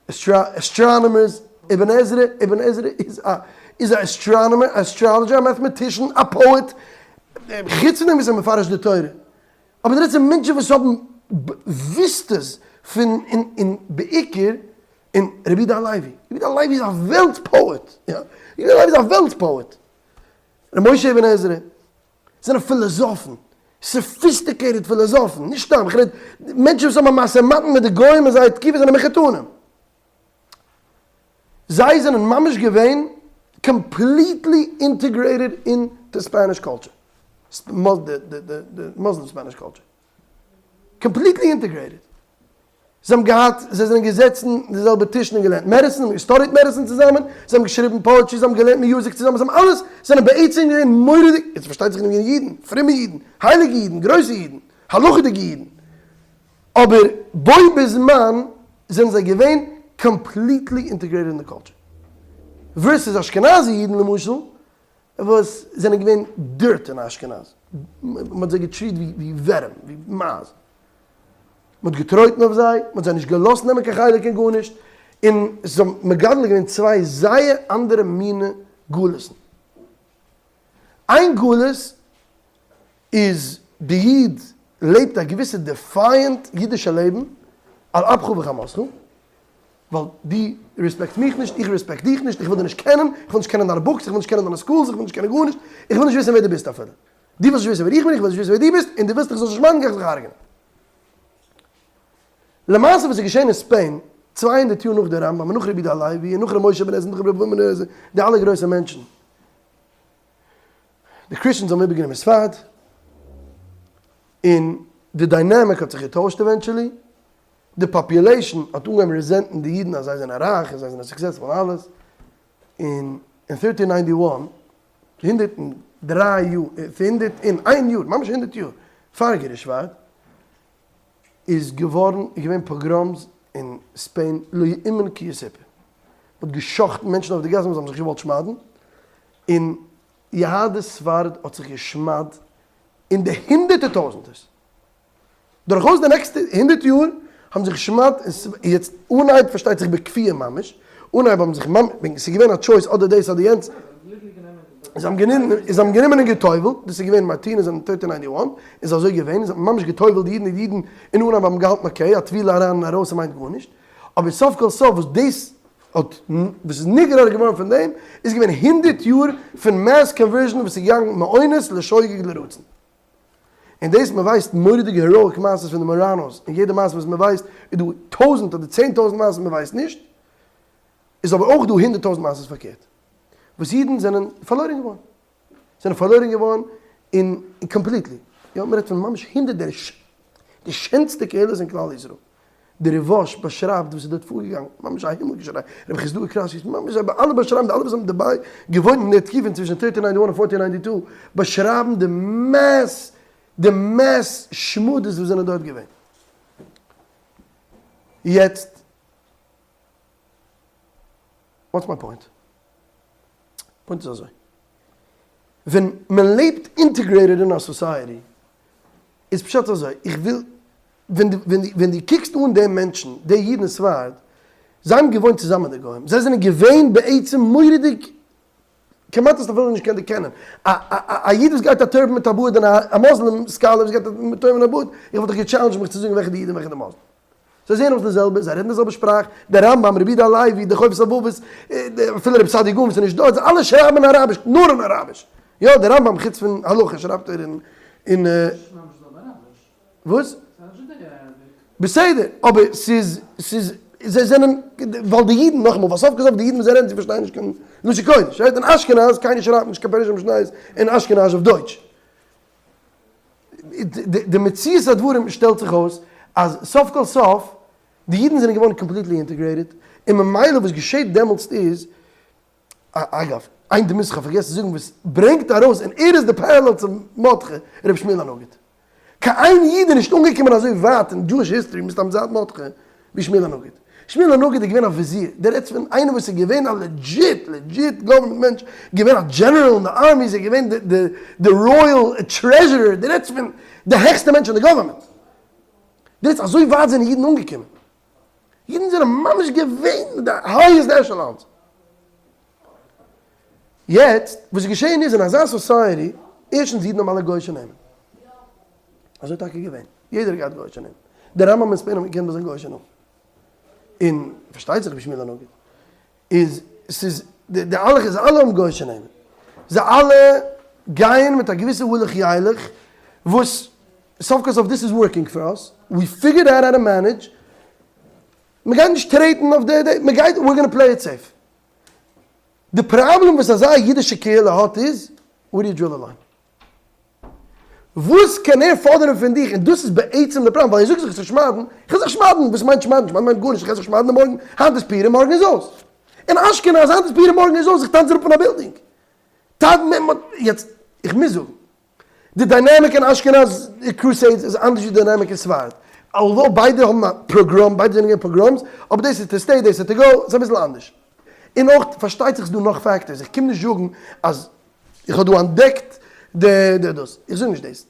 astronomers, אבן עזרא, אבן עזרא איז א איז א astronomer, א astrologer, א mathematician, א poet, חוץ פון דעם וואס ער מפרש די תורה, אבער דער עצם מענטשן וואס האבן וויסטעס פון און און בעיקר און רבי יהודה הלוי, רבי יהודה הלוי איז א וועלטס poet, יא, רבי יהודה הלוי איז א וועלטס poet, ר' משה אבן עזרא, זענען פילאזאפן, sophisticated פילאזאפן, נישט סתם, איך רעד מענטשן וואס האבן א משא ומתן מיט די גוים אין זייער תקופה זענען מחותנים. זיי זענען ממש געווען completely integrated אין די Spanish culture, די Muslim Spanish culture, completely integrated. זיי האבן געהאט, זיי זענען געזעצן אין די זעלבע טישן און געלערנט medicine, האבן גע study ט medicine צוזאמען, זיי האבן געשריבן poetry, זיי האבן געלערנט music צוזאמען, זיי האבן אלעס, זיי זענען בעצם געווען מורא'דיג, יעצט פארשטייט זיך געווען אידן, פרומע אידן, הייליגע אידן, גרויסע אידן, הלכה'דיגע אידן, אבער בו בזמן זענען זיי געווען completely integrated אין די culture. Versus אשכנזי אידן למשל, וואס זענען געווען dirt אין אשכנז, מען האט זיי גע treat ווי ווערים, ווי מייז, מען האט געטרויטן אויף זיי, מען האט זיי נישט געלאזט נעמען קיין חלק אין גארנישט, און זיי האבן מגדל געווען צוויי זייער אנדערע מינע גלות'ן. איין גלות איז די איד לעבט א געוויסע defiant אידישע לעבן, על אפך וחמתך, ווייל דו רעספעקטסט מיך נישט, איך respect דיך נישט, איך וויל דיר נישט קענען, איך וויל נישט קענען דיינע books, איך וויל נישט קענען דיינע schools, איך וויל נישט קענען גארנישט, איך וויל נישט וויסן ווער דו ביסט אפילו. דו ווילסט נישט וויסן ווער איך בין, איך וויל נישט וויסן ווער דו ביסט, און דו ווילסט איך זאל זיך שמד'ן גיי איך זיך הרג'נען. למעשה וואס איז געשען אין ספעין, 200 יאר נאך די רמב"ם און נאך רבי יהודה הלוי און נאך ר' משה אבן עזרא און נאך רבי אברהם אבן עזרא, די אלע גרויסע מענטשן, די Christians האבן איבערגענומען ספרד, און די dynamic האט זיך געטוישט eventually, די population האט אנגעהויבן resent ן די אידן אז זיי זענען רייך און זיי זענען successful און אלעס, און אין 1391, 103 יאר, 101 יאר, ממש הונדערט יאר פאר גירוש ספרד, איז געווארן, איז געווען pogroms אין ספעין לא יאומן כי יסופר, מען האט גע'שחט'ן מענטשן אויף די גאסן וואס האבן זיך געוואלט שמד'ן, און יהדות ספרד האט זיך גע'שמד'ט אין די הונדערטער טויזנטערס. דורכאויס די נעקסטע הונדערט יאר האבן זיך געשמד'ט און יעצט אנהייב פארשטייט זיך בכפייה ממש, אנהייב האבן זיך ממש, וועגן ס'איז געווען א choice אדער דאס אדער יענץ, זיי האבן גענומען, זיי האבן גענומען און גע'טובל'ט, דאס איז געווען מארטינעז אין 1391, איז אזוי געווען, זיי האבן ממש גע'טובל'ט די אידן, די אידן אין אנהייב האבן געהאלטן okay, א טבילה אריין און ארויס מיינט גארנישט, אבער סוף כל סוף וואס דאס האט, וואס איז נגרר געווארן פון דעם, איז געווען הונדערט יאר פון mass conversion וואס איז געגאנגען מאונס לשוגג לרצון. און דאס מען ווייסט מורא'דיגע heroic מעשות פון די מאראנאס, און יעדע מעשה וואס מען ווייסט איז דא טויזענט אדער 10,000 מעשות מען ווייסט נישט, איז אבער אויך דא 100,000 מעשות פארקערט, וואס אידן זענען פארלוירן געווארן, זענען פארלוירן געווארן אין completely, יא מען רעדט פון ממש הונדערט די שענסטע קהילות אין כלל ישראל. די ריב"ש באשרייבט וואס איז דארט פארגעגאנגען, ממש א הימל געשריי, רבי חסדאי קראסי, ממש זיי אלע באשרייבן, די אלע וואס האבן דערביי געוואוינט אין דער תקופה צווישן 1391 און 1492, באשרייבן די mass, די mass שמדות וואס זענען דארט געווען. יעצט, what's my point? Point איז אזוי, ווען מען לעבט integrated אין א society, איז פשט אזוי, איך וויל, ווען דו, ווען דו, ווען דו קוקסט אן די מענטשן, די אידן אין ספרד, זיי האבן געוואוינט צוזאמען מיט די גוים, זיי זענען געווען בעצם מורא'דיג, כמעט האסט אפילו נישט געקענט דערקענען, א א א איד וואס גייט א turban מיט א בארד און א א Muslim scholar וואס גייט מיט turban און א בארד, איך וואלט דיך גע challenge ט מיך צו זאגן וועלכע די איד און וועלכע די Muslim. זיי זעען אויס די זעלבע, זיי רעדן די זעלבע שפראך, דער רמב"ם, רבי יהודה הלוי, דער חובת הלבבות, אפילו רבי סעדיה גאון וואס איז נישט דא, זיי אלע שרייבן אין אראביש, נאר אין אראביש. יא, דער רמב"ם חוץ פון הלכה שרייבט ער אין אין. וואס? בסדר, אבער ס'איז ס'איז זיי זענען ווייל די אידן, נאכאמאל, ווייל סוף כל סוף די אידן וואס זיי רעדן זיי פארשטייען נישט קיין לשון קודש, right? אין אשכנז קיינער שרייבט נישט קיין פירוש המשניות אין אשכנז אויף דויטש. די מציאות הדברים שטעלט זיך אויס אז סוף כל סוף די אידן זענען געווארן completely integrated. און ממילא וואס געשעט דעמאלטס איז, אגב, איין דמות כ'האב פארגעסן צו זאגן וואס ברענגט ארויס, און ער איז די parallel צו מרדכי, רבי שמואל הנגיד. קיין איין איד איז נישט אנגעקומען אזוי ווייט אין Jewish history מסתם זייט מרדכי ווי שמואל הנגיד. שמואל הנגיד איז געווען א וויזיר, דו רעדסט פון איינער וואס איז געווען א legit legit government מענטש, געווען א general אין די army, איז ער געווען די royal treasurer, דו רעדסט פון די העכסטע מענטש אין די government. דו רעדסט אזוי ווייט זענען אידן אנגעקומען. אידן זענען ממש געווען די highest echelons. יעצט וואס איז געשען איז אין אזא society, ערשטנס אידן האבן אלע גוי'אישע נעמען. אזוי טאקע געווען. יעדער האט געהאט גוי'אישע נעמען. דער רמב ם אין Spain האט געקענט ביי זיין גוי'אישע נאמען. און פארשטייט זיך רבי שמואל הנגיד. איז ס'איז די אלע זיי אלע האבן גוי'אישע נעמען. זיי אלע גייען מיט א געוויסע הלוך ילך וואס סוף כל סוף this is working for us, we figured out how to manage, מ'גייט נישט טרעטן אויף די די, מ'גייט we're gonna play it safe. די פראבלעם וואס אזא אידישע קהילה האט איז, where do you draw the line? וואס קען ער פאדערן פון דיך? און דאס איז בעצם די פראבלעם, ווייל ער זאגט זיך צו שמד'ן, איך וועל זיך שמד'ן, וואס מיינט שמד'ן? שמד'ן מיינט גארנישט, איך גיי זיך שמד'ן מארגן, היינט איז פורים מארגן איז אויס. אין אשכנז, היינט איז פורים מארגן איז אויס, איך טאנץ אראפ פון א בילדינג. יעצט, איך מוז זאגן, די dynamic אין אשכנז crusades איז אנדערש ווי די dynamic אין ספרד. Although ביידע האבן א פראגראם, ביידע זענען געווען pogroms, אבער דאס איז to stay, דאס איז to go, ס'איז אביסל אנדערש. און אויך פארשטייט זיך ס'איז דא נאך factors, איך קום נישט זאגן אז איך האב דא אנטדעקט די די דאס, איך זאג נישט דאס,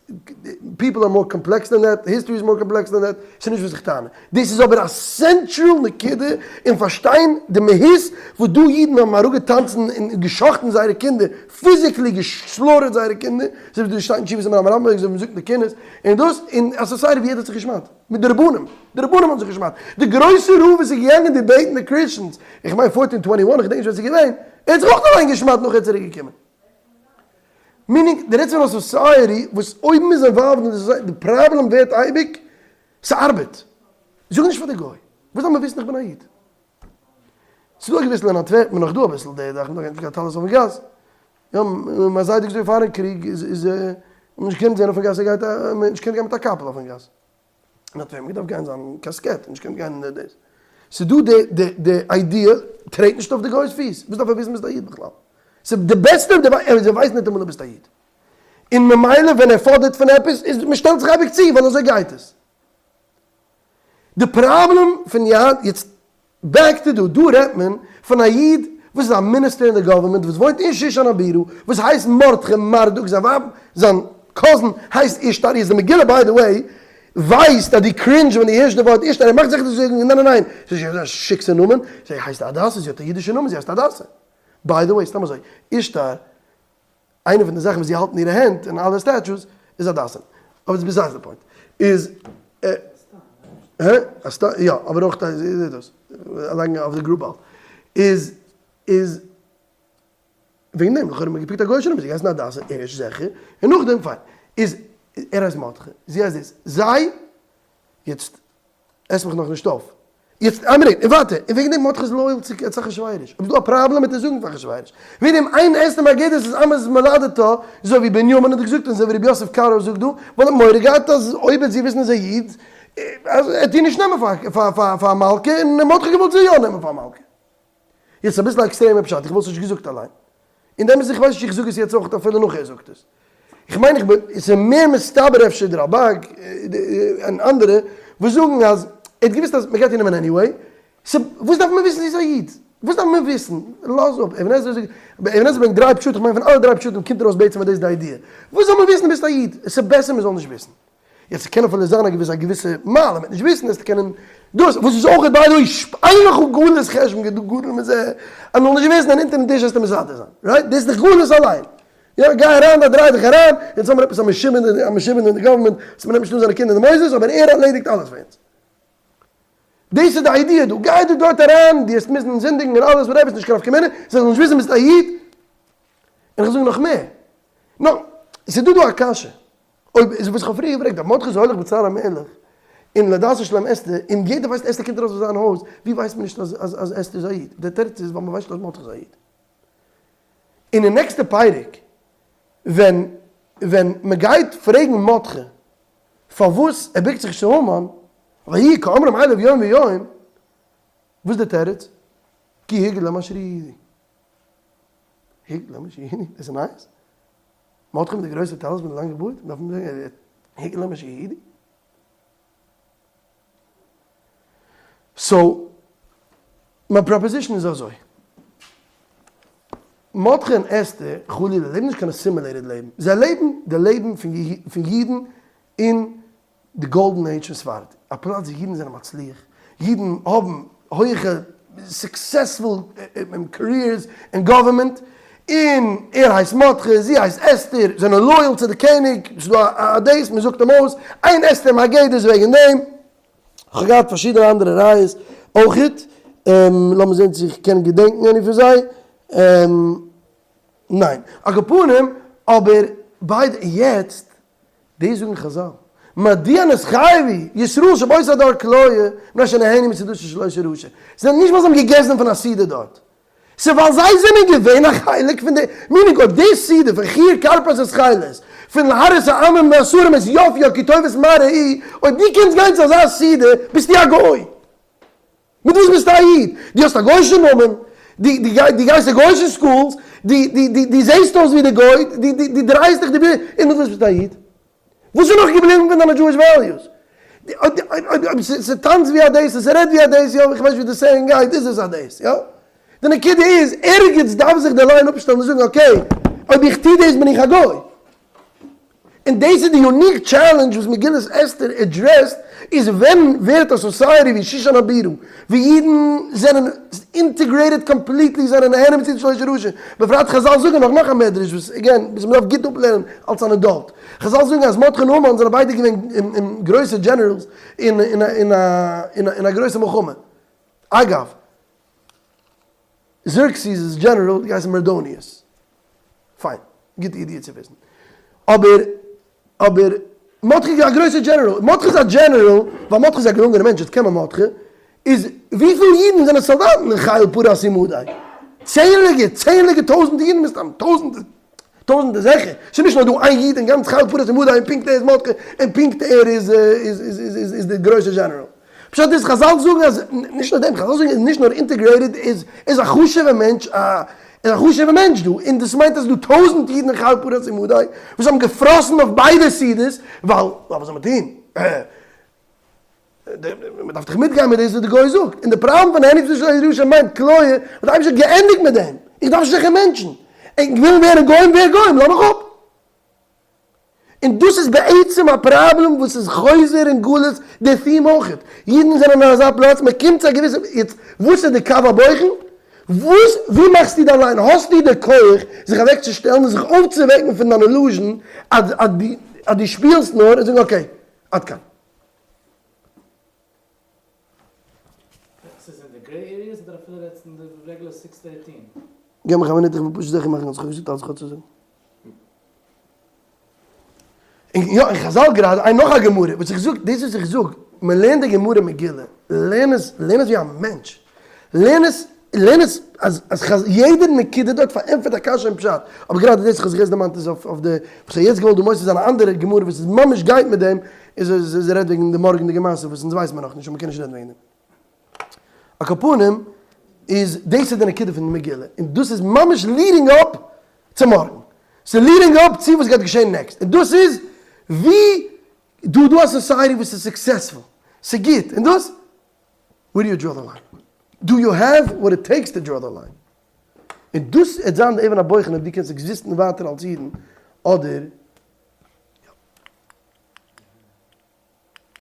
people are more complex than that, history is more complex than that, ס'איז נישט וואס איך טענה, דאס איז אבער א central נקודה אין פארשטיין די מהות וואס דא אידן האבן אראפגעטאנצן און גע'שחט'ן זייערע קינדער, physically גע slaughter ט זייערע קינדער, אזוי ווי דא שטייט אין תשובות המהר"ם אזוי ווי מ'זאגט אין די קינות, און דאס אין א society ווי יעדער האט זיך גע'שמד'ט, מיט די רבנים, די רבנים האבן זיך גע'שמד'ט, די גרויסע רב וואס איז געגאנגען debate ן די Christians, איך מיין fourteen twenty one, איך געדענק נישט ווען ס'איז געווען, ער האט זיך אויך אליין גע'שמד'ט נאך ער איז צוריק געקומען. Meaning, דו רעדסט פון א society וואס אויב מ'איז involved אין די society, די פראבלעם ווערט אייביג, ס'ארבעט. זאג נישט פאר די גוי. וואס דארף מען וויסן איך בין א איד? ס'איז דא א געוויסע אין אנטווערפן נאך דא אביסל די זאך, מ'דארף נישט קיין טלית אויפן גאס. יא, מיין זיידע האט געזאגט פארן קריג איז איז מ'האט נישט געקענט זען אויפן גאס ער גייט א מ'האט נישט געקענט גיין מיט א קאפל אויפן גאס. אין אנטווערפן מ'געדארפט גיין זיין casket, נישט געקענט גיין אין די דאס. ס'איז דא די די די idea, טרעט נישט אויף די גוי'ס פיס, וואס דארף ער וויסן ביסט א איד בכלל? ס'איז די בעסטע אויב זיי ווייסן ניטאמאל דו ביסט א איד. און ממילא ווען ער פאדערט פון עפעס איז מ'שטעלט זיך אייביג צו ווייל אזוי גייט עס. די פראבלעם פון יהד יעצט back to דא, דא רעדט מען פון א איד וואס איז א מיניסטער אין די government וואס וואוינט אין שושן הבירה וואס הייסט מרדכי מרדוק זיין ווייב זיין cousin הייסט אישתר איז די מגילה by the way ווייסט אז דו cringe ווען דו הערסט די ווארט אישתר ער מאכט זיכער צו זאגן ניין ניין ניין ס'איז נישט א שיקסע נאמען זי הייסט הדסה זי האט א אידישע נאמען זי הייסט הדסה by the way סתם אזוי אישתר איינע פון די זאכן וואס זי האלט אין אירע הענט אין אלע statues איז הדסים. אבער besides the point. איז הע? א סטא יא אבער אויך איז דאס לייגן אויף די group באלד. איז איז וועגן דעם לכאורה האט מען געפיקט א גוי'אישע נאמען זי געהייסן הדסה ערשט זיכער און נאכדעם פיין. איז ער הייסט מרדכי זי הייסט דאס זיי יעצט עס מיך נאכנישט אויף. יעצט איין מינוט, און ווייטער, און וועגן דעם מרדכי איז loyal צו צו אחשורוש, אויב איז דא א פראבלעם מיט עס זאגן פאר אחשורוש, וועגן דעם אין אסתר מגידת את אמת מולדתה, אזוי ווי בנימין האט געזאגט און אזוי ווי רבי יוסף קארו זאגט דא, ווייל ער האט מורא געהאט אז אויב וועט זי וויסן אז ער איז איד, אז ער וועט איר נישט נעמען פאר פאר פאר פאר א מלכה, און מרדכי האט געוואלט זי יא נעמען פאר א מלכה. יעצט אביסל א עקסטרעמע פשט, איך וואלט עס נישט געזאגט אליין. אין דעם איז איך ווייס נישט איך זאג עס יעצט אויך אפילו נאך ער זאגט עס. איך מיין איך בין, עס איז מער מסתבר אפשר די רלבג און אנדערע וואס זאגן אז ער האט געוויסט אז מען גייט איר נעמען anyway, so וואס דארף מען וויסן זי איז א איד? וואס דארף מען וויסן? לאז אפ, אבן עזרא זאגט, אבן עזרא ברענגט דריי פשטים, איך מיין פון אלע דריי פשטים קומט ארויס בעצם אז דאס איז די idea. וואס זאל מען וויסן ביסט א איד? עס איז בעסער מען זאל נישט וויסן. יעצט ס'קען אפילו זיין א געוויסע א געוויסע מעלה מ'וועט נישט וויסן עס קענען דאס וואס איז אויך by the way אין לך גלות חשבון גדול מזה אז מ'זאל נישט וויסן און אונטערן טיש וועסטו מסדר זיין right דאס איז דאך גלות אליין יא גיי אריין דארט דריי דיך אריין יעצט האמיר עפעס א משומד א משומד אין די government וואס מ'נעמט נישט אן זיינע קינדער אין די מוסדות אבער ער ארלעדיגט אלעס פאר אונז דאס איז די idea דא גיי דו דארט אריין דו וועסט מוזן זינדיגן און אלעס whatever ס'נישט קיין נפקא מינה זיי זאלן נישט וויסן ביסט א איד און איך זאג נאך מער נאר ס'איז דא דא א קשיא. אויב איז וואס איך האב פריער געפרעגט, אז מרדכי איז הולך בצר המלך, און לדעת שלום אסתר, און יעדער ווייסט אסתר קומט ארויס פון זיין הויז, ווי ווייסט מען נישט אז אז אסתר איז א איד? דער תירוץ איז ווייל מען ווייסט נישט אז מרדכי איז א איד. און אין נעקסטע פרק ווען ווען מען גייט פרעגן מרדכי פארוואס ער בוקט זיך נישט צו המן, ויהי כאמרם אליו יום ויום, וואס איז דער תירוץ? כי הגיד להם אשר יהידי. הגיד להם אשר יהידי? דאס איז נייעס? מרדכי מיט די גרויסע טלית מיט די לאנגע בארד דארף מען זאגן הגיד להם אשר יהידי? so מיין proposition איז אזוי. מרדכי און אסתר חלילה לעבן נישט קיין assimilated לעבן, זיי לעבן די לעבן פון אידן אין די golden age פון ספרד, א פלאץ ווי אידן זענען מצליח, אידן האבן הויכע successful careers אין government, און ער הייסט מרדכי, זי הייסט אסתר, זענען loyal צו די קעניג, ס'איז דא א דאס, מען זאגט אים אויס, אין אסתר מגדת וועגן דעם. כ'האב געהאט פארשידענע אנדערע ראיות אויכעט, לאמיר זען צו איך קען געדענקן any פון זיי, ניין. על כל פנים, אבער ביידע, יעצט דאס זאגן חזל, מדוע נתחייבו ישראל שבאותו הדור כליה, מפני שנהנו מסעודתו של אותו רשע. ס'איז נישט ווייל זיי האבן געגעסן פון א סעודה דארט, ס'איז ווייל זיי זענען געווען א חלק פון די, meaning אויב די סעודה פון חיר כרפס ותכלת, פון להראות העמים והשרים את יופיה כי טובת מראה היא, אויב דו קענסט גיין צו אזא סעודה, ביסטו א גוי. מיט וואס ביסטו א איד? דו האסט א גוי'שע נאמען, דו גייסט צו גוי'שע schools, דו זעסט אויס ווי די גוי, דו דרייסט דיך, און מיט וואס ביסטו א איד? וואס איז נאך געבליבן פון דיינע Jewish values? אויב ס'טאנצט ווי א דאס און ס'רעדט ווי א דאס, יא, איך ווייס ווי די saying גייט, איז עס א דאס, יא? די נקודה איז, ערגעץ דארף זיך די line אפשטעלן און זאגן okay, אויב איך טו דאס בין איך א גוי. און דאס איז די unique challenge וואס מגילת אסתר addressed, איז ווען ווערט א society ווי שושן הבירה, ווי אידן זענען integrated completely, זענען נהנה מסעודתו של אותו רשע, בפרט חזל זאגן נאך נאך א מדרש וואס again וואס מ'דארף גוט אפלערנען אלס אן adult, חזל זאגן אז מרדכי און המן זענען ביידע געווען גרויסע generals אין א גרויסע מלחמה, אגב, זערקסיס'ס general האט געהייסן מרדוניוס. פיין, גוטע ידיעה צו וויסן. אבער, אבער, מרדכי איז א גרויסער general. מרדכי איז א general, ווייל מרדכי איז א געלונגענער מענטש, יעצט קען מען מרדכי. איז וויפיל אידן זענען סאלדאטן אין חיל פרס ומדי? צענדליגע, צענדליגע טויזנטע אידן מסתם, טויזנטע, טויזנטע זיכער. ס'איז נישט נאר דא איין איד אין גאנץ חיל פרס ומדי און פונקט ער איז מרדכי און פונקט ער איז איז איז איז דער גרויסער general. פשט איז חזל זאגן אז נישט נאר דעם, חזל זאגן איז נישט נאר integrated איז איז א חשוב'ע מענטש א איז א חשוב'ע מענטש דא און דאס מיינט אז ס'איז דא טויזענט אידן אין חיל פרס ומדי וואס האבן געפראסן אויף ביידע סעודות ווייל ווייל וואס זאל מען טון מען דארף דאך מיטגיין מיט דאס וואס די גוי זאגט און די פראבלעם פון העניך של ירושה מיינט כליה האט די אייבערשטער געענדיגט מיט דעם איך דארף נישט זיכער מענטשן ענק ווילן ווערן גוים ווער גוים לאז מיך אפ. און דאס איז בעצם א פראבלעם וואס איז חוזר אין גלות די theme אויכעט, אידן זענען אין אזא פלאץ מען קומט צו א געוויסע, יעצט וואס איז די קו הבוחן? וואס ווי מאכסטו דיין line? האסטו די כח זיך אוועק צו שטעלן און זיך אויפצווועקן פון דיין illusion אז אז דו אז דו שפילסט נאר און זאגן okay עד כאן. ס'איז אין די gray areas אדער אפילו רעדסט אין די רעגולער 613? געב מיך א מינוט איך וויל פשוט זיכער מאכן אז איך האב געזאגט אלעס וואס איך האב צו זאגן. און יא אין חזל גראדע איין נאך א גמרא וואס איך זאג דאס וואס איך זאג מען לערנט די גמרא מגילה לערן עס לערן עס ווי א מענטש לערן עס לערן עס אז אז חז יעדע נקודה דארט פארענטפערט א קשיא און פשט אבער גראדע דאס וואס איך האב זיך יעצט דערמאנט איז אויף אויף די וואס איך האב יעצט געוואלט דא מוסיף זיין א אנדערע גמרא וואס איז ממש גייט מיט דעם איז איז רעדט וועגן די מארגענדיגע מעשה וואס אונז ווייסט מען נאכנישט און מען קען נישט רעדן וועגן דעם. על כל פנים איז דאס איז די נקודה פון די מגילה און דאס איז ממש leading up צו מארגן. ס'איז leading up צו וואס גייט געשען next און דאס איז ווי דא דא א society וואס איז successful, ס'גוט און דאס where do you draw the line? Do you have what it takes to draw the line? און דאס וועט זיין די אבן הבוחן אויב דו קענסט exist ן ווייטער אלס אידן אדער.